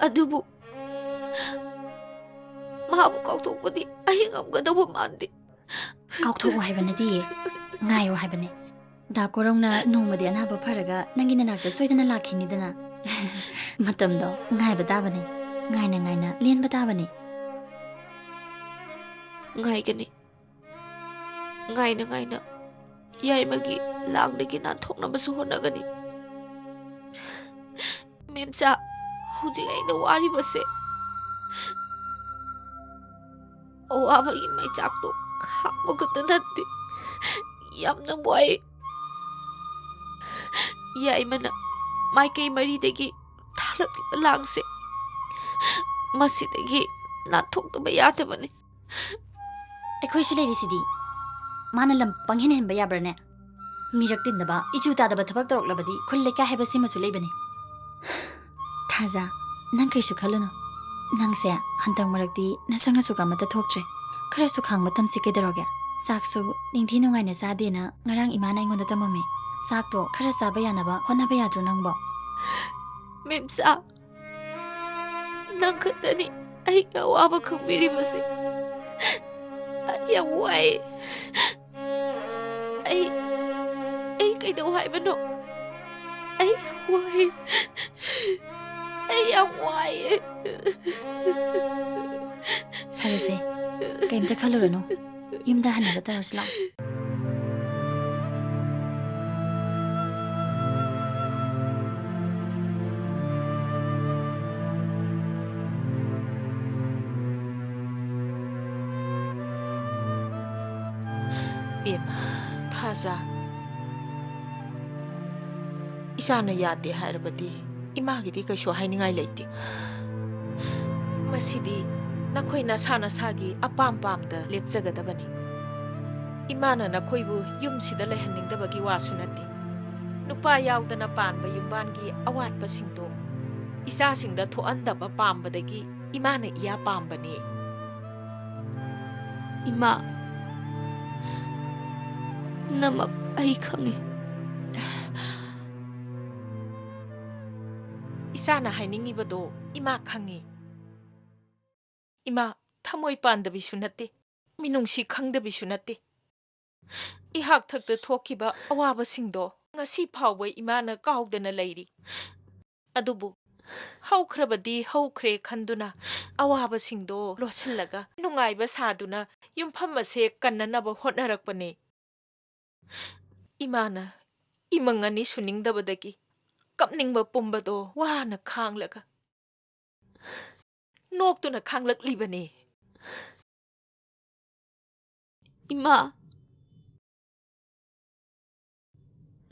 ꯑꯗꯨꯕꯨ ꯅꯍꯥꯕꯨ ꯀꯥꯎꯊꯣꯛꯄꯗꯤ ꯑꯩ ꯉꯝꯒꯗꯧꯕ ꯃꯥꯟꯗꯦ꯫ ꯀꯥꯎꯊꯣꯛꯎ ꯍꯥꯏꯕ ꯅꯠꯇꯤꯌꯦ, ꯉꯥꯏꯌꯨ ꯍꯥꯏꯕꯅꯦ꯫ ꯗꯥ ꯀꯣꯔꯧꯅ ꯅꯣꯡꯃꯗꯤ ꯑꯅꯥꯕ ꯐꯔꯒ ꯅꯪꯒꯤ ꯅꯅꯥꯛꯇ ꯁꯣꯏꯗꯅ ꯂꯥꯛꯈꯤꯅꯤꯗꯅ꯫ ꯃꯇꯝꯗꯣ ꯉꯥꯏꯕ ꯇꯥꯕꯅꯦ, ꯉꯥꯏꯅ ꯉꯥꯏꯅ ꯂꯦꯟꯕ ꯇꯥꯕꯅꯦ꯫ ꯉꯥꯏꯒꯅꯤ꯫ ꯉꯥꯏꯅ ꯉꯥꯏꯅ ꯌꯥꯏꯃꯒꯤ ꯂꯥꯡꯗꯒꯤ ꯅꯥꯟꯊꯣꯛꯅꯕꯁꯨ ꯍꯣꯠꯅꯒꯅꯤ꯫ ꯃꯦꯝꯆꯥ, ꯍꯧꯖꯤꯛ ꯑꯩꯅ ꯋꯥꯔꯤꯕꯁꯦ ꯑꯋꯥꯕꯒꯤ ꯃꯩꯆꯥꯛꯇꯣ ꯈꯥꯡꯕ ꯈꯛꯇ ꯅꯠꯇꯦ, ꯌꯥꯝꯅ ꯋꯥꯏ꯫ ꯌꯥꯏꯃꯅ ꯃꯥꯏꯀꯩ ꯃꯔꯤꯗꯒꯤ ꯊꯥꯔꯛꯂꯤꯕ ꯂꯥꯡꯁꯦ ꯃꯁꯤꯗꯒꯤ ꯅꯥꯟꯊꯣꯛꯇꯕ ꯌꯥꯗꯕꯅꯤ꯫ ꯑꯩꯈꯣꯏꯁꯨ ꯂꯩꯔꯤꯁꯤꯗꯤ꯫ ꯃꯥꯅ ꯂꯝ ꯄꯪꯍꯦꯟ ꯍꯦꯟꯕ ꯌꯥꯕ꯭ꯔꯥꯅꯦ? ꯃꯤꯔꯛ ꯇꯤꯟꯗꯕ, ꯏꯆꯨ ꯇꯥꯗꯕ ꯊꯕꯛ ꯇꯧꯔꯛꯂꯕꯗꯤ ꯈꯨꯜ ꯂꯩꯀꯥꯏ ꯍꯥꯏꯕꯁꯤꯃꯁꯨ ꯂꯩꯕꯅꯤ꯫ ꯊꯥꯖ, ꯅꯪ ꯀꯩꯁꯨ ꯈꯜꯂꯨꯅꯨ꯫ ꯅꯪꯁꯦ ꯍꯟꯗꯛ ꯃꯔꯛꯇꯤ ꯅꯁꯛ ꯅꯁꯨꯛ ꯑꯃꯠꯇ ꯊꯣꯛꯇ꯭ꯔꯦ꯫ ꯈꯔꯁꯨ ꯈꯥꯡꯕ ꯇꯝꯁꯤ ꯀꯩꯗꯧꯔꯒꯦ? ꯆꯥꯛꯁꯨ ꯅꯤꯡꯊꯤ ꯅꯨꯡꯉꯥꯏꯅ ꯆꯥꯗꯦꯅ ꯉꯔꯥꯡ ꯏꯃꯥꯅ ꯑꯩꯉꯣꯟꯗ ꯇꯝꯃꯝꯃꯤ꯫ ꯆꯥꯛꯇꯣ ꯈꯔ ꯆꯥꯕ ꯌꯥꯅꯕ ꯍꯣꯠꯅꯕ ꯌꯥꯗ꯭ꯔꯣ ꯅꯪꯕꯣ? ꯃꯦꯝꯆꯥ, ꯅꯪ ꯈꯛꯇꯅꯤ ꯑꯩꯒꯤ ꯑꯋꯥꯕ ꯈꯪꯕꯤꯔꯤꯕꯁꯦ꯫ ꯑꯩ ꯌꯥꯝ ꯋꯥꯏ꯫ ꯑꯩ, ꯑꯩ ꯀꯩꯗꯧ ꯍꯥꯏꯕꯅꯣ? ꯑꯩ ꯌꯥꯝ ꯋꯥꯏ꯫ ꯑꯩ ꯌꯥꯝ ꯋꯥꯏꯌꯦ꯫ ꯐꯔꯦꯁꯦ, ꯀꯩꯝꯇ ꯈꯜꯂꯨꯔꯅꯨ꯫ ꯌꯨꯝꯗ ꯍꯟꯅꯕ ꯇꯧꯔꯁꯤ ꯂꯥꯛꯑꯣ꯫ ꯕꯦꯝꯃ, ꯊꯥꯖ, ꯏꯆꯥꯅ ꯌꯥꯗꯦ ꯍꯥꯏꯔꯕꯗꯤ ꯏꯃꯥꯒꯤꯗꯤ ꯀꯩꯁꯨ ꯍꯥꯏꯅꯤꯡꯉꯥꯏ ꯂꯩꯇꯦ꯫ ꯃꯁꯤꯗꯤ ꯅꯈꯣꯏ ꯅꯁꯥ ꯅꯁꯥꯒꯤ ꯑꯄꯥꯝ ꯄꯥꯝꯗ ꯂꯦꯞꯆꯒꯗꯕꯅꯤ꯫ ꯏꯃꯥꯅ ꯅꯈꯣꯏꯕꯨ ꯌꯨꯝꯁꯤꯗ ꯂꯩꯍꯟꯅꯤꯡꯗꯕꯒꯤ ꯋꯥꯁꯨ ꯅꯠꯇꯦ꯫ ꯅꯨꯄꯥ ꯌꯥꯎꯗꯅ ꯄꯥꯟꯕ ꯌꯨꯝꯕꯥꯟꯒꯤ ꯑꯋꯥꯠꯄꯁꯤꯡꯗꯣ ꯏꯆꯥꯁꯤꯡꯗ ꯊꯣꯛꯍꯟꯗꯕ ꯄꯥꯝꯕꯗꯒꯤ ꯏꯃꯥꯅ ꯏꯌꯥ ꯄꯥꯝꯕꯅꯤ꯫ ꯏꯃꯥ, ꯄꯨꯝꯅꯃꯛ ꯑꯩ ꯈꯪꯉꯤ꯫ ꯏꯆꯥꯅ ꯍꯥꯏꯅꯤꯡꯉꯤꯕꯗꯣ ꯏꯃꯥ ꯈꯪꯉꯤ꯫ ꯏꯃꯥ, ꯊꯃꯣꯏ ꯄꯥꯟꯗꯕꯤꯁꯨ ꯅꯠꯇꯦ, ꯃꯤꯅꯨꯡꯁꯤ ꯈꯪꯗꯕꯤꯁꯨ ꯅꯠꯇꯦ꯫ ꯏꯍꯥꯛ ꯊꯛꯇ ꯊꯣꯛꯈꯤꯕ ꯑꯋꯥꯕꯁꯤꯡꯗꯣ ꯉꯁꯤ ꯐꯥꯎꯕ ꯏꯃꯥꯅ ꯀꯥꯎꯗꯅ ꯂꯩꯔꯤ꯫ ꯑꯗꯨꯕꯨ ꯍꯧꯈ꯭ꯔꯕꯗꯤ ꯍꯧꯈ꯭ꯔꯦ ꯈꯟꯗꯨꯅ ꯑꯋꯥꯕꯁꯤꯡꯗꯣ ꯂꯣꯠꯁꯤꯜꯂꯒ ꯅꯨꯡꯉꯥꯏꯕ ꯁꯥꯗꯨꯅ ꯌꯨꯝꯐꯝ ꯑꯁꯦ ꯀꯟꯅꯅꯕ ꯍꯣꯠꯅꯔꯛꯄꯅꯦ꯫ ꯏꯃꯥꯅ ꯏꯃꯪ ꯑꯅꯤ ꯁꯨꯅꯤꯡꯗꯕꯗꯒꯤ ꯀꯞꯅꯤꯡꯕ ꯄꯨꯝꯕꯗꯣ ꯋꯥꯅ ꯈꯥꯡꯂꯒ ꯅꯣꯛꯇꯨꯅ ꯈꯥꯡꯂꯛꯂꯤꯕꯅꯤ꯫ ꯏꯃꯥ,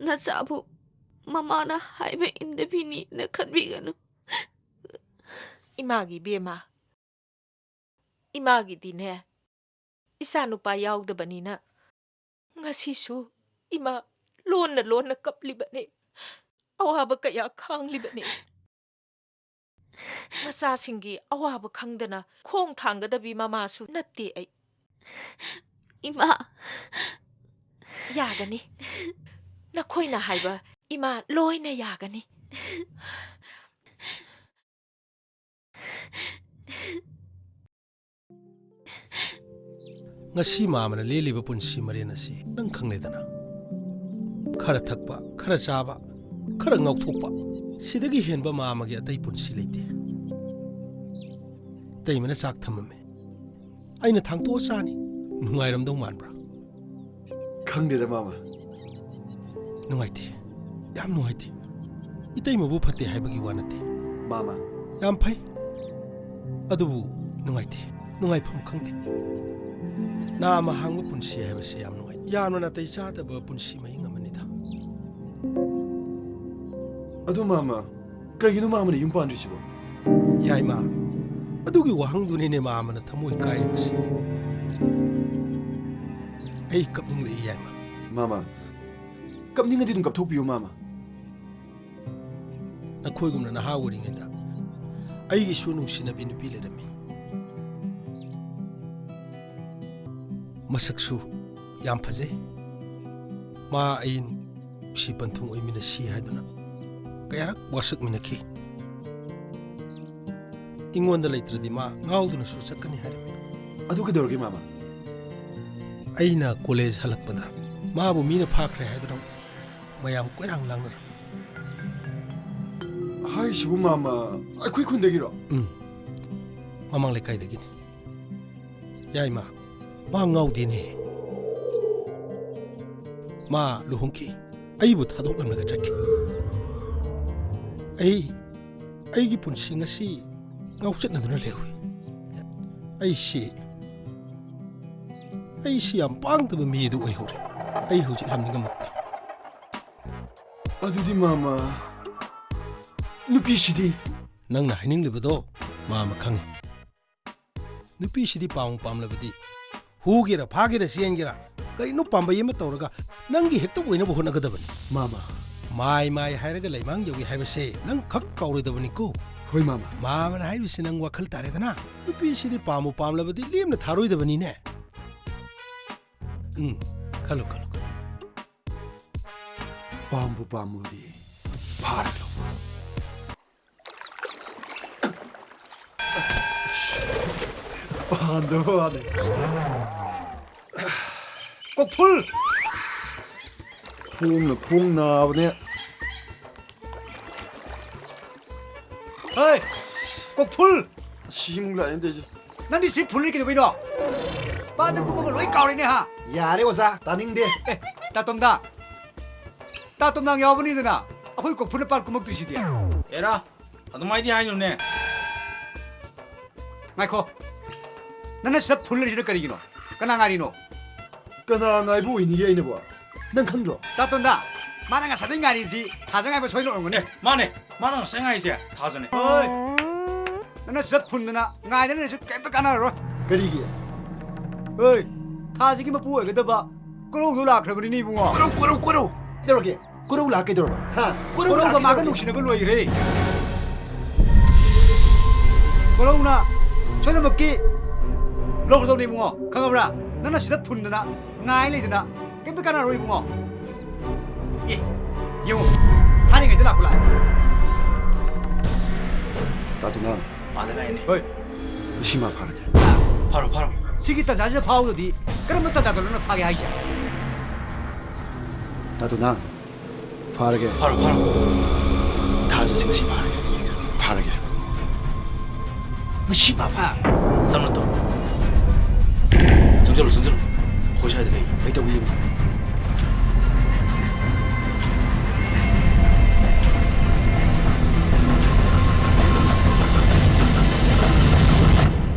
ꯅꯆꯥꯕꯨ ꯃꯃꯥꯅ ꯍꯥꯏꯕ ꯏꯟꯗꯕꯤꯅꯤꯅ ꯈꯟꯕꯤꯒꯅꯨ꯫ ꯏꯃꯥꯒꯤ ꯏꯕꯦꯝꯃ, ꯏꯃꯥꯒꯤꯗꯤꯅꯦ, ꯏꯆꯥꯅꯨꯄꯥ ꯌꯥꯎꯗꯕꯅꯤꯅ ꯉꯁꯤꯁꯨ ꯏꯃꯥ ꯂꯣꯟꯅ ꯂꯣꯟꯅ ꯀꯞꯂꯤꯕꯅꯤ, ꯑꯋꯥꯕ ꯀꯌꯥ ꯈꯥꯡꯂꯤꯕꯅꯤ꯫ ꯃꯆꯥꯁꯤꯡꯒꯤ ꯑꯋꯥꯕ ꯈꯪꯗꯅ ꯈꯣꯡ ꯊꯥꯡꯒꯗꯕꯤ ꯃꯃꯥꯁꯨ ꯅꯠꯇꯦ ꯑꯩ꯫ ꯏꯃꯥ! ꯌꯥꯒꯅꯤ꯫ ꯅꯈꯣꯏꯅ ꯍꯥꯏꯕ ꯏꯃꯥ ꯂꯣꯏꯅ ꯌꯥꯒꯅꯤ꯫ ꯉꯁꯤ ꯃꯥꯃꯅ ꯂꯦꯜꯂꯤꯕ ꯄꯨꯟꯁꯤ ꯃꯔꯦꯟ ꯑꯁꯤ ꯅꯪ ꯈꯪꯂꯦꯗꯅ꯫ ꯈꯔ ꯊꯛꯄ, ꯈꯔ ꯆꯥꯕ, ꯈꯔ ꯉꯥꯎꯊꯣꯛꯄ, ꯁꯤꯗꯒꯤ ꯍꯦꯟꯕ ꯃꯥꯃꯒꯤ ꯑꯇꯩ ꯄꯨꯟꯁꯤ ꯂꯩꯇꯦ꯫ ꯏꯇꯩꯃꯅ ꯆꯥꯛ ꯊꯝꯃꯝꯃꯦ꯫ ꯑꯩꯅ ꯊꯥꯡꯇꯣꯛꯑ ꯆꯥꯅꯤ꯫ ꯅꯨꯡꯉꯥꯏꯔꯝꯗꯧ ꯃꯥꯟꯕ꯭ꯔꯥ? ꯈꯪꯗꯦꯗ, ꯃꯥꯃ꯫ ꯅꯨꯡꯉꯥꯏꯇꯦ꯫ ꯌꯥꯝ ꯅꯨꯡꯉꯥꯏꯇꯦ꯫ ꯏꯇꯩꯃꯕꯨ ꯐꯠꯇꯦ ꯍꯥꯏꯕꯒꯤ ꯋꯥ ꯅꯠꯇꯦ꯫ ꯃꯥꯃ꯫ ꯌꯥꯝ ꯐꯩ꯫ ꯑꯗꯨꯕꯨ ꯅꯨꯡꯉꯥꯏꯇꯦ꯫ ꯅꯨꯡꯉꯥꯏꯐꯝ ꯈꯪꯗꯦ꯫ ꯅꯥꯃ ꯍꯥꯡꯕ ꯄꯨꯟꯁꯤ ꯍꯥꯏꯕꯁꯤ ꯌꯥꯝ ꯅꯨꯡꯉꯥꯏꯇꯦ꯫ ꯌꯥꯝꯅ ꯅꯥꯇꯩ ꯆꯥꯗꯕ ꯄꯨꯟꯁꯤ ꯃꯍꯤꯡ ꯑꯃꯅꯤꯗ꯫ ꯑꯗꯨ ꯃꯥꯃ, ꯀꯩꯒꯤꯅꯣ ꯃꯥꯃꯅ ꯌꯨꯝ ꯄꯥꯟꯗ꯭ꯔꯤꯁꯤꯕꯣ? ꯌꯥꯏꯃ, ꯑꯗꯨꯒꯤ ꯋꯥꯍꯪꯗꯨꯅꯤꯅꯦ ꯃꯥꯃꯅ ꯊꯃꯣꯏ ꯀꯥꯏꯔꯤꯕꯁꯤ꯫ ꯑꯩ ꯀꯞꯅꯤꯡꯂꯛꯏ, ꯌꯥꯏꯃ꯫ ꯃꯥꯃ, ꯀꯞꯅꯤꯡꯉꯗꯤ ꯑꯗꯨꯝ ꯀꯞꯊꯣꯛꯄꯤꯌꯨ, ꯃꯥꯃ꯫ ꯅꯈꯣꯏꯒꯨꯝꯅ ꯅꯍꯥ ꯑꯣꯏꯔꯤꯉꯩꯗ ꯑꯩꯒꯤꯁꯨ ꯅꯨꯡꯁꯤꯅꯕꯤ ꯅꯨꯄꯤ ꯂꯩꯔꯝꯃꯤ꯫ ꯃꯁꯛꯁꯨ ꯌꯥꯝ ꯐꯖꯩ꯫ ꯃꯥ ꯑꯩ ꯅꯨꯡꯁꯤ ꯄꯟꯊꯨꯡ ꯑꯣꯏꯃꯤꯟꯅꯁꯤ ꯍꯥꯏꯗꯨꯅ ꯀꯌꯥꯔꯛ ꯋꯥꯁꯛꯃꯤꯟꯅꯈꯤ꯫ ꯑꯩꯉꯣꯟꯗ ꯂꯩꯇ꯭ꯔꯗꯤ ꯃꯥ ꯉꯥꯎꯗꯨꯅꯁꯨ ꯆꯠꯀꯅꯤ ꯍꯥꯏꯔꯝꯃꯤ꯫ ꯑꯗꯨ ꯀꯩꯗꯧꯔꯒꯦ, ꯃꯥꯃ? ꯑꯩꯅ ꯀꯣꯂꯦꯖ ꯍꯜꯂꯛꯄꯗ ꯃꯥꯕꯨ ꯃꯤꯅ ꯐꯥꯈ꯭ꯔꯦ ꯍꯥꯏꯗꯨꯅ ꯃꯌꯥꯝ ꯀꯣꯏꯔꯥꯡ ꯂꯥꯡꯅꯔꯝꯃꯤ꯫ ꯍꯥꯏꯔꯤꯁꯤꯕꯨ, ꯃꯥꯃ, ꯑꯩꯈꯣꯏ ꯈꯨꯟꯗꯒꯤꯔꯣ? ꯎꯝ, ꯃꯃꯥꯡ ꯂꯩꯀꯥꯏꯗꯒꯤꯅꯤ꯫ ꯌꯥꯏꯃ, ꯃꯥ ꯉꯥꯎꯗꯦꯅꯦ꯫ ꯃꯥ ꯂꯨꯍꯣꯡꯈꯤ, ꯑꯩꯕꯨ ꯊꯥꯗꯣꯛꯂꯝꯂꯒ ꯆꯠꯈꯤ꯫ ꯑꯩ, ꯑꯩꯒꯤ ꯄꯨꯟꯁꯤ ꯉꯁꯤ ꯉꯥꯎꯆꯠꯅꯗꯨꯅ ꯂꯩꯍꯧꯏ꯫ ꯑꯩꯁꯤ, ꯑꯩꯁꯤ ꯌꯥꯝ ꯄꯥꯡꯗꯕ ꯃꯤ ꯑꯗꯨ ꯑꯣꯏꯍꯧꯔꯦ꯫ ꯑꯩ ꯍꯧꯖꯤꯛ ꯍꯟꯅꯤꯡꯉꯝꯃꯛꯇꯦ꯫ ꯑꯗꯨꯗꯤ ꯃꯥꯃ, ꯅꯨꯄꯤꯁꯤꯗꯤ? ꯅꯪꯅ ꯍꯥꯏꯅꯤꯡꯂꯤꯕꯗꯣ ꯃꯥꯃ ꯈꯪꯏ꯫ ꯅꯨꯄꯤꯁꯤꯗꯤ ꯄꯥꯝꯕꯨ ꯄꯥꯝꯂꯕꯗꯤ ꯍꯨꯒꯦꯔꯥ ꯐꯥꯒꯦꯔꯥ ꯆꯦꯟꯒꯦꯔꯥ ꯀꯔꯤꯅꯣ ꯄꯥꯝꯕꯩ ꯑꯃ ꯇꯧꯔꯒ ꯅꯪꯒꯤ ꯍꯦꯛꯇ ꯑꯣꯏꯅꯕ ꯍꯣꯠꯅꯒꯗꯕꯅꯤ꯫ ꯃꯥꯃ꯫ ꯃꯥꯏ ꯃꯥꯏ ꯍꯥꯏꯔꯒ ꯂꯩꯃꯥꯡ ꯌꯧꯏ ꯍꯥꯏꯕꯁꯦ ꯅꯪ ꯈꯛ ꯀꯥꯎꯔꯣꯏꯗꯕꯅꯤꯀꯣ꯫ ꯍꯣꯏ ꯃꯥꯃ꯫ ꯃꯥꯃꯅ ꯍꯥꯏꯔꯤꯕꯁꯤ ꯅꯪ ꯋꯥꯈꯜ ꯇꯥꯔꯦꯗꯅ꯫ ꯅꯨꯄꯤꯁꯤꯗꯤ ꯄꯥꯝꯕꯨ ꯄꯥꯝꯂꯕꯗꯤ ꯂꯦꯝꯅ ꯊꯥꯔꯣꯏꯗꯕꯅꯤꯅꯦ꯫ ꯎꯝ, ꯈꯜꯂꯨ, ꯈꯜꯂꯨ, ꯈꯜꯂꯨ꯫ ꯄꯥꯝꯕꯨ ꯄꯥꯝꯃꯨꯗꯤ ꯐꯥꯔꯒ ꯂꯧ꯫ ꯄꯥꯟꯗꯕ ꯋꯥꯅꯤ꯫ ꯀꯣꯛꯐꯨꯜ! ꯈꯣꯡꯅ ꯈꯣꯡ ꯅꯥꯕꯅꯦ꯫ ꯍꯩ! ꯀꯣꯛꯐꯨꯜ! ꯁꯤꯃꯨꯛ ꯂꯥꯛꯑꯦꯅ ꯇꯧꯔꯤꯁꯦ꯫ ꯅꯪꯗꯤ ꯁꯤ ꯐꯨꯜꯂꯤ ꯀꯩꯗꯧꯕꯩꯅꯣ? ꯄꯥꯠꯇ ꯀꯨꯝꯃꯒ ꯂꯣꯏ ꯀꯥꯎꯔꯦꯅꯦ, ꯍꯥ? ꯌꯥꯔꯦ ꯑꯣꯖꯥ, ꯇꯥꯅꯤꯡꯗꯦ꯫ ꯑꯦ, ꯇꯥꯇꯣꯝꯗ꯫ ꯇꯥꯇꯣꯝꯗ ꯌꯥꯎꯕꯅꯤꯗꯅ ꯑꯩꯈꯣꯏ ꯀꯣꯛꯐꯨꯜꯅ ꯄꯥꯠ ꯀꯨꯝꯃꯛꯇꯣꯏꯁꯤꯗꯤ꯫ ꯑꯦꯔꯥ, ꯑꯗꯨꯃꯥꯏꯗꯤ ꯍꯥꯏꯅꯨꯅꯦ꯫ ꯉꯥꯏꯈꯣ꯫ ꯅꯪꯅ ꯁꯤꯗ ꯐꯨꯜꯂꯤꯁꯤꯅ ꯀꯔꯤꯒꯤꯅꯣ? ꯀꯅꯥ ꯉꯥꯏꯔꯤꯅꯣ? ꯀꯅꯥ ꯉꯥꯏꯕ ꯑꯣꯏꯅꯤꯒꯦ ꯑꯩꯅꯕꯣ? ꯅꯪ ꯈꯪꯗ꯭ꯔꯣ? ꯇꯥꯇꯣꯟꯗ, ꯃꯥꯅ ꯉꯁꯥꯏꯗꯩ ꯉꯥꯏꯔꯤꯁꯤ ꯊꯥꯖ ꯉꯥꯏꯕ ꯁꯣꯏꯗꯅ ꯑꯣꯏꯔꯝꯒꯅꯤ꯫ ꯑꯦ, ꯃꯥꯅꯦ꯫ ꯃꯥꯅ ꯉꯁꯥꯏ ꯉꯥꯏꯔꯤꯁꯦ ꯊꯥꯖꯅꯦ꯫ ꯑꯣꯏ! ꯅꯪꯅ ꯁꯤꯗ ꯐꯨꯟꯗꯅ ꯉꯥꯏꯗꯅ ꯂꯩꯔꯁꯨ ꯀꯩꯝꯇ ꯀꯥꯟꯅꯔꯔꯣꯏ꯫ ꯀꯔꯤꯒꯤ? ꯑꯣꯏ! ꯊꯥꯖꯒꯤ ꯃꯄꯨ ꯑꯣꯏꯒꯗꯕ ꯀꯣꯔꯧꯗꯣ ꯂꯥꯛꯈ꯭ꯔꯕꯅꯤꯅꯦ, ꯏꯕꯨꯡꯉꯣ꯫ ꯀꯣꯔꯧ, ꯀꯣꯔꯧ, ꯀꯣꯔꯧ! ꯀꯩꯗꯧꯔꯒꯦ? ꯀꯣꯔꯧ ꯂꯥꯛꯀꯦ ꯇꯧꯔꯕ? ꯍꯥ? ꯀꯣꯔꯧ ꯀꯣꯔꯧꯒ ꯂꯥꯛꯀꯦ ꯃꯥꯒ ꯇꯧꯔꯕ? ꯅꯨꯡꯁꯤꯅꯕ ꯂꯣꯏꯈ꯭ꯔꯦ꯫ ꯀꯣꯔꯧꯅ ꯁꯣꯏꯗꯅꯃꯛꯀꯤ ꯂꯧꯈ꯭ꯔꯗꯧꯅꯤ, ꯏꯕꯨꯡꯉꯣ꯫ ꯈꯪꯉꯕ꯭ꯔꯥ? ꯅꯪꯅ ꯁꯤꯗ ꯐꯨꯟꯗꯅ ꯉꯥꯏ ꯂꯩꯗꯅ ꯀꯩꯝꯇ ꯀꯥꯟꯅꯔꯣꯏ, ꯏꯕꯨꯡꯉꯣ꯫ ꯑꯦ, ꯌꯦꯡꯉꯨ, ꯍꯥꯏꯔꯤꯉꯩꯗ ꯂꯥꯛꯄ ꯂꯥꯛꯑꯦ꯫ ꯇꯥꯇꯣꯟꯅ, ꯃꯥꯗ ꯂꯥꯛꯏꯅꯦ꯫ ꯍꯣꯏ꯫ ꯉꯁꯤ ꯃꯥ ꯐꯥꯔꯒꯦ꯫ ꯐꯥꯔꯣ, ꯐꯥꯔꯣ꯫ ꯁꯤꯒꯤ ꯇꯟꯖꯥꯁꯤꯗ ꯐꯥꯎꯗꯗꯤ ꯀꯔꯝꯕ ꯇꯟꯖꯥꯗꯅꯣ ꯅꯪꯅ ꯐꯥꯒꯦ ꯍꯥꯏꯁꯦ? ꯇꯥꯗꯣ ꯅꯪ ꯐꯥꯔꯒꯦ꯫ ꯐꯥꯔꯣ, ꯐꯥꯔꯣ꯫ ꯊꯥꯖꯁꯤ ꯉꯁꯤ ꯐꯥꯔꯒꯦ꯫ ꯐꯥꯔꯒꯦ꯫ ꯉꯁꯤ ꯃꯥ ꯐꯥ-, ꯇꯞꯅ ꯇꯧ꯫ ꯆꯪꯁꯤꯜꯂꯨ, ꯆꯪꯁꯤꯜꯂꯨ꯫ ꯑꯩꯈꯣꯏ ꯁ꯭ꯋꯥꯏꯗ ꯂꯩ꯫ ꯀꯩꯗꯧꯕ ꯌꯦꯡꯉꯨ꯫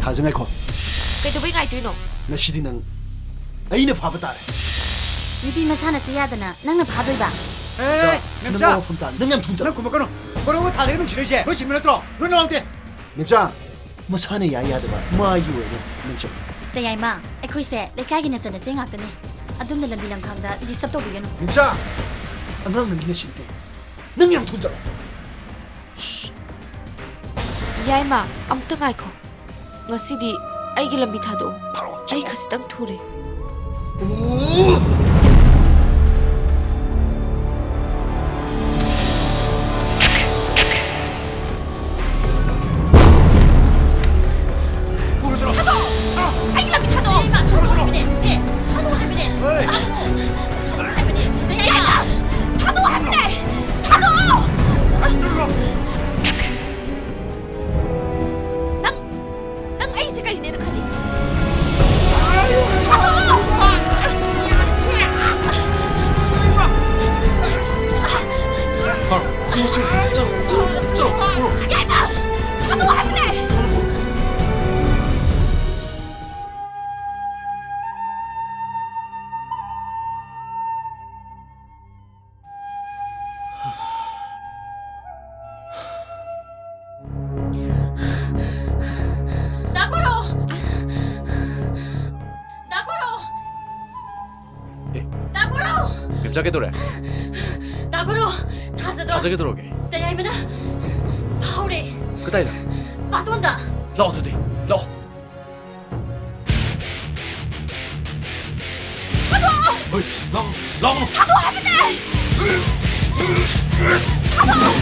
ꯊꯥꯖ, ꯉꯥꯏꯈꯣ꯫ ꯀꯩꯗꯧꯕꯩ ꯉꯥꯏꯗꯣꯏꯅꯣ? ꯉꯁꯤꯗꯤ ꯅꯪ ꯑꯩꯅ ꯐꯥꯕ ꯇꯥꯔꯦ꯫ ꯅꯨꯄꯤ ꯃꯁꯥꯅꯁꯨ ꯌꯥꯗꯅ ꯅꯪꯅ ꯐꯥꯗꯣꯏꯕ? ꯑꯦ, ꯅꯪ ꯃꯦꯝꯆꯥ! ꯋꯥꯐꯝ ꯇꯥ-, ꯅꯪ ꯌꯥꯝ ꯊꯨꯅ ꯆꯠꯂꯣ꯫ ꯅꯪ ꯈꯨꯝꯃꯛꯀꯅꯨ꯫ ꯀꯣꯔꯧꯒ ꯊꯥꯗꯒ ꯅꯨꯡꯁꯤꯅꯔꯤꯁꯦ ꯂꯣꯏ ꯆꯤꯟꯕ ꯅꯠꯇ꯭ꯔꯣ? ꯂꯣꯏ ꯂꯥꯎꯗꯦ꯫ ꯃꯦꯝꯆꯥ, ꯃꯁꯥꯅ ꯌꯥꯏ ꯌꯥꯗꯕ ꯃꯥꯒꯤ ꯑꯣꯏꯅ ꯅꯪ ꯆꯠꯂꯣ꯫ ꯇꯌꯥꯏꯃ, ꯑꯩꯈꯣꯏꯁꯦ ꯂꯩꯀꯥꯏꯒꯤ ꯅꯆꯟ ꯅꯆꯦ ꯉꯥꯛꯇꯅꯦ꯫ ꯑꯗꯨꯝꯅ ꯂꯝꯕꯤ ꯂꯝꯈꯥꯡꯗ disturb ꯇꯧꯕꯤꯒꯅꯨ꯫ ꯃꯦꯝꯆꯥ! ꯑꯉꯥꯡ ꯅꯪꯒꯤ ꯅꯁꯤꯟꯇꯦ꯫ ꯅꯪ ꯌꯥꯝ ꯊꯨꯅ ꯆꯠꯂꯣ꯫ ꯌꯥꯏꯃ, ꯑꯝꯇ ꯉꯥꯏꯈꯣ꯫ ꯉꯁꯤꯗꯤ ꯑꯩꯒꯤ ꯂꯝꯕꯤ ꯊꯥꯗꯣꯛꯑꯣ꯫ ꯊꯥꯗꯣꯛꯑꯣ꯫ ꯑꯩ ꯈꯖꯤꯛꯇꯪ ꯊꯨꯔꯦ꯫ ꯄꯨꯔꯁꯤꯔꯣ? ꯊꯥꯗꯣꯛꯑꯣ! ꯑꯩꯒꯤ ꯂꯝꯕꯤ ꯊꯥꯗꯣꯛꯑꯣ! ꯌꯥꯏꯃ, ꯊꯥꯗꯣꯛꯑꯣ ꯍꯥꯏꯕꯅꯦ! ꯁꯦ! ꯊꯥꯗꯣꯛꯑꯣ ꯍꯥꯏꯕꯅꯦ! ꯍꯣꯏ! ꯊꯥꯗꯣꯛꯑꯣ ꯍꯥꯏꯕꯅꯦ! ꯌꯥꯏꯃ! ꯊꯥꯗꯣꯛꯑꯣ ꯍꯥꯏꯕꯅꯦ! ꯊꯥꯗꯣꯛꯑꯣ! ꯅꯪ, ꯅꯪ ꯑꯩꯁꯦ ꯀꯔꯤꯅꯦꯅ ꯈꯜꯂꯤ? ꯊꯥꯗꯣꯛꯑꯣ! ꯐꯔꯣ, ꯆꯠꯂꯣ, ꯆꯠꯂꯣ, ꯆꯠꯂꯣ, ꯆꯠꯂꯣ, ꯄꯨꯔꯣ꯫ ꯌꯥꯏꯃ! ꯊꯥꯗꯣꯛꯑꯣ ꯍꯥꯏꯕꯅꯦ! ꯗꯥ ꯒꯣꯔꯣ! ꯗꯥ ꯒꯣꯔꯣ! ꯑꯦ꯫ ꯗꯥ ꯒꯣꯔꯣ! ꯃꯦꯝꯆꯥ ꯀꯩꯗꯧꯔꯦ? ꯗꯥ ꯒꯣꯔꯣ! ꯊꯥꯖꯗꯣ! ꯊꯥꯖ ꯀꯩꯗꯧꯔꯒꯦ? ꯇꯌꯥꯏꯃꯅ ꯐꯥꯍꯧꯔꯦ꯫ ꯀꯗꯥꯏꯗ? ꯄꯥꯇꯣꯟꯗ꯫ ꯂꯥꯛꯑꯣ ꯑꯗꯨꯗꯤ, ꯂꯥꯛꯑꯣ꯫ ꯊꯥꯗꯣꯛꯑꯣ! ꯍꯣꯏ, ꯂꯥꯛꯑꯣ, ꯂꯥꯛꯑꯣ꯫ ꯊꯥꯗꯣꯛꯑꯣ ꯍꯥꯏꯕꯅꯦ! ꯊꯥꯗꯣꯛꯑꯣ!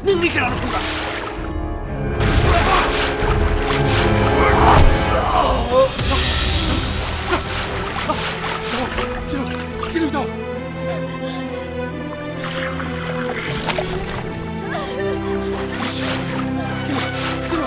ꯅꯪꯒꯤ ꯀꯅꯥꯅꯣ ꯈꯪꯕ꯭ꯔꯥ? ꯆꯦꯜꯂꯨ, ꯆꯦꯜꯂꯨ, ꯆꯦꯜꯂꯨ, ꯏꯇꯥꯎ꯫ ꯆꯦꯜꯂꯨ, ꯆꯦꯜꯂꯨ꯫